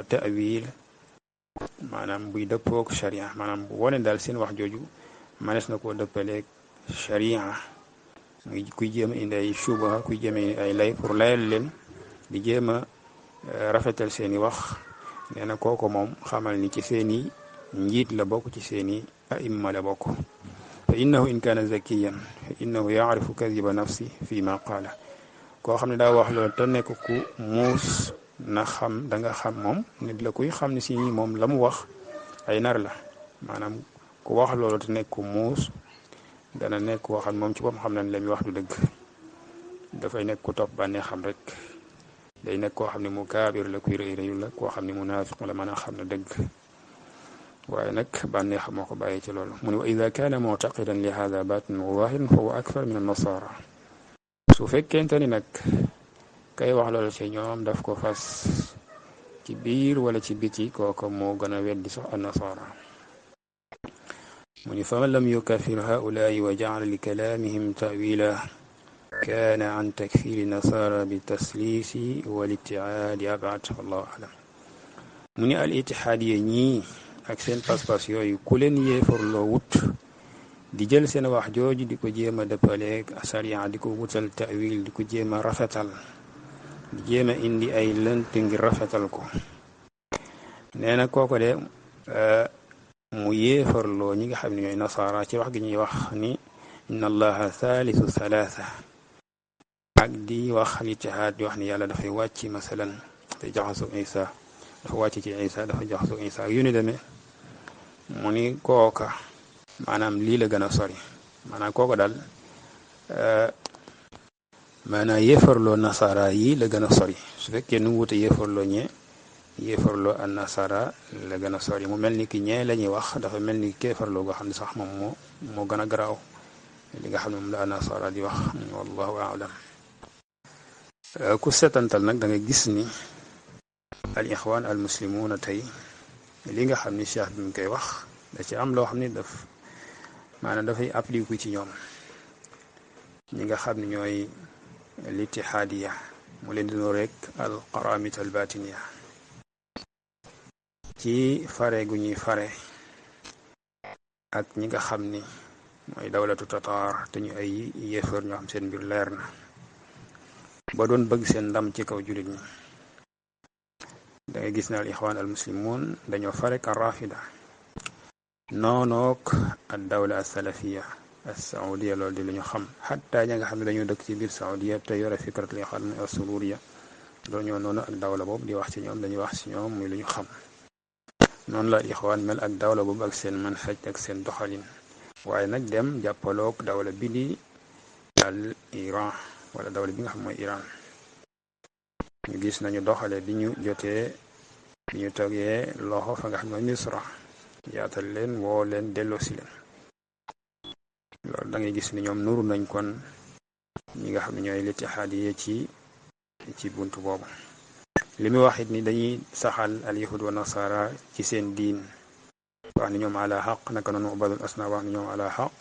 ta'wil maanaam buy dëppook sharia maanaam bu wone daal seen wax jooju manees na koo dëppaleeg sharia muy kuy jéem a indi ay suba kuy jéem a indi ay lay pour layal leen di jéem a rafetal seeni wax nee na kooku moom xamal ni ci seeni njiit la bokk ci seeni aimma la bokk fa innahu in kaana zakiyan fa innahu yaarifu kadiba nafsi fi ma qaala koo xam ne daa wax loolu te nekk ku muus na xam danga xam moom nit la kuy xam ne si ñi moom la mu wax ay nar la maanaam ku wax loolu te nekk ku muus dana nekk koo xam moom ci boppam xam nañ la muy wax du dëgg dafay nekk ku topp bànnee xam rek day nekk koo xam ne mu kaabir la kuy rëy rëyu la koo xam ne munaafiq la mën a xam ne dëgg waaye nag bànnee xam moo ko bàyyi ci loolu mu ne wa ida kaana muctaqidan li hada batin wa zahirin fa huwa akthar min an-nasara su fekkente ni nag kay wax loolu ci ñoom daf ko fas ci biir wala ci biti kooko moo gën a weddi sax an-nasara mu ni faman lam yukafir haulaai wa jacala li kalaamihim ta'wila kaana an takfiri nasara bi tasliisi wal ittihaadi abad wallahu alam mu ni al ittihaadiya ñii ak seen pas-pas yooyu ku leen yéefarloo wut di jël seen wax jooju di ko jéem a dëppaleeg sariya di ko wutal ta'wil di ko jéem a rafetal di jéem a indi ay lënt ngir rafetal ko nee na kooko de mu yéefarloo ñi nga xam ne ñooy nasaara ci wax gi ñuy wax ni inna allaha thalithu thalatha ak di wax littihaad di wax ni yàlla dafay wàcc masalan dafay jaxasoo isa dafa wàcc ci isa dafa jaxasoo isa ak yu ni demee mu ni kooka maanaam lii la gën a sori maanaam kooka daal maanaam yéefarloo nasaara yi la gën a sori su fekkee nu wute yéefarloo yéefarloo an nasara la gën a sori mu mel ni ki ñee la ñuy wax dafa mel ni kéefarloo goo xam ne sax moom moo gën a garaaw li nga xam ne moom la an nasara di wax wallahu aalam ku setantal nag da nga gis ni al ixwaan al muslimuuna tey li nga xam ni cheikh bi mu koy wax da ci am loo xam ne maanaam dafay appliqué ci ñoom ñi nga xam ne ñooy littihaadiya mu leen dinoo rek al qaramita al batiniya ci fare gu ñuy fare ak ñi nga xam ni mooy dawlatu tatar te ñu ay yéefar ñoo xam seen mbir leer na ba doon bëgg seen ndam ci kaw jullit ñi da ngay gis ne al ixwaan al muslimun dañoo fare ka rafida noonook ad dawla al salafiya al saudiya loolu di lu ñu xam xatta ña nga xam ne dañoo dëkk ci biir saudiya te yore fikrat li xam ne al sururiya loolu ñoo noonu ak dawla boobu di wax ci ñoom dañuy wax ci ñoom muy lu ñu xam noonu la ixwaan mel ak dawla boobu ak seen manhaj ak seen doxalin waaye nag dem jàppaloog dawla bi di al Iran wala dawla bi nga xam mooy Iran ñu gis nañu doxale bi ñu jotee bi ñu tegee loxo fa nga xam ne Misra yaatal leen woo leen delloosi leen loolu da ngay gis ni ñoom nuru nañ kon ñi nga xam ne ñooy littihaadiye ci buntu boobu li muy wax it ni dañuy saxal al yahud wa nasara ci seen diin wax ni ñoom ala xaq naka noonu ubadul asna wax ni ñoom ala xaq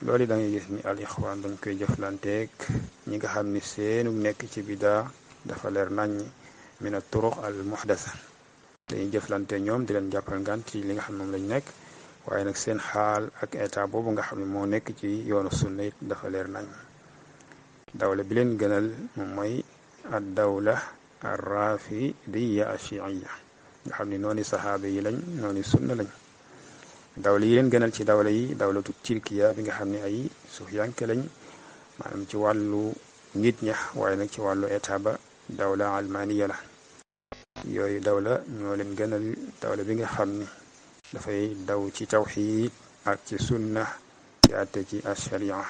loolu da ngay gis ni al ixwaan dañ koy jëflanteeg ñi nga xam ni seenu nekk ci bidaa dafa leer nañ min al turuq al muhdasa dañuy jëflante ñoom di leen jàppal ngant ci li nga xam ne moom lañ nekk waaye nag seen xaal ak état boobu nga xam ne moo nekk ci yoonu sunna it dafa leer nañ dawla bi leen gënal moom mooy ad dawla ar rafidiya ashiiya nga xam ni noonu saxaaba yi lañ noonu sunna lañ dawla yi leen gënal ci dawla yi dawlatu Turkiya bi nga xam ne ay sufiyanke lañ maanaam ci wàllu nit ña waaye nag ci wàllu état ba dawla almaniya la yooyu dawla ñoo leen gënal dawla bi nga xam ni dafay daw ci tawxiid ak ci sunna ci àtte ci asharia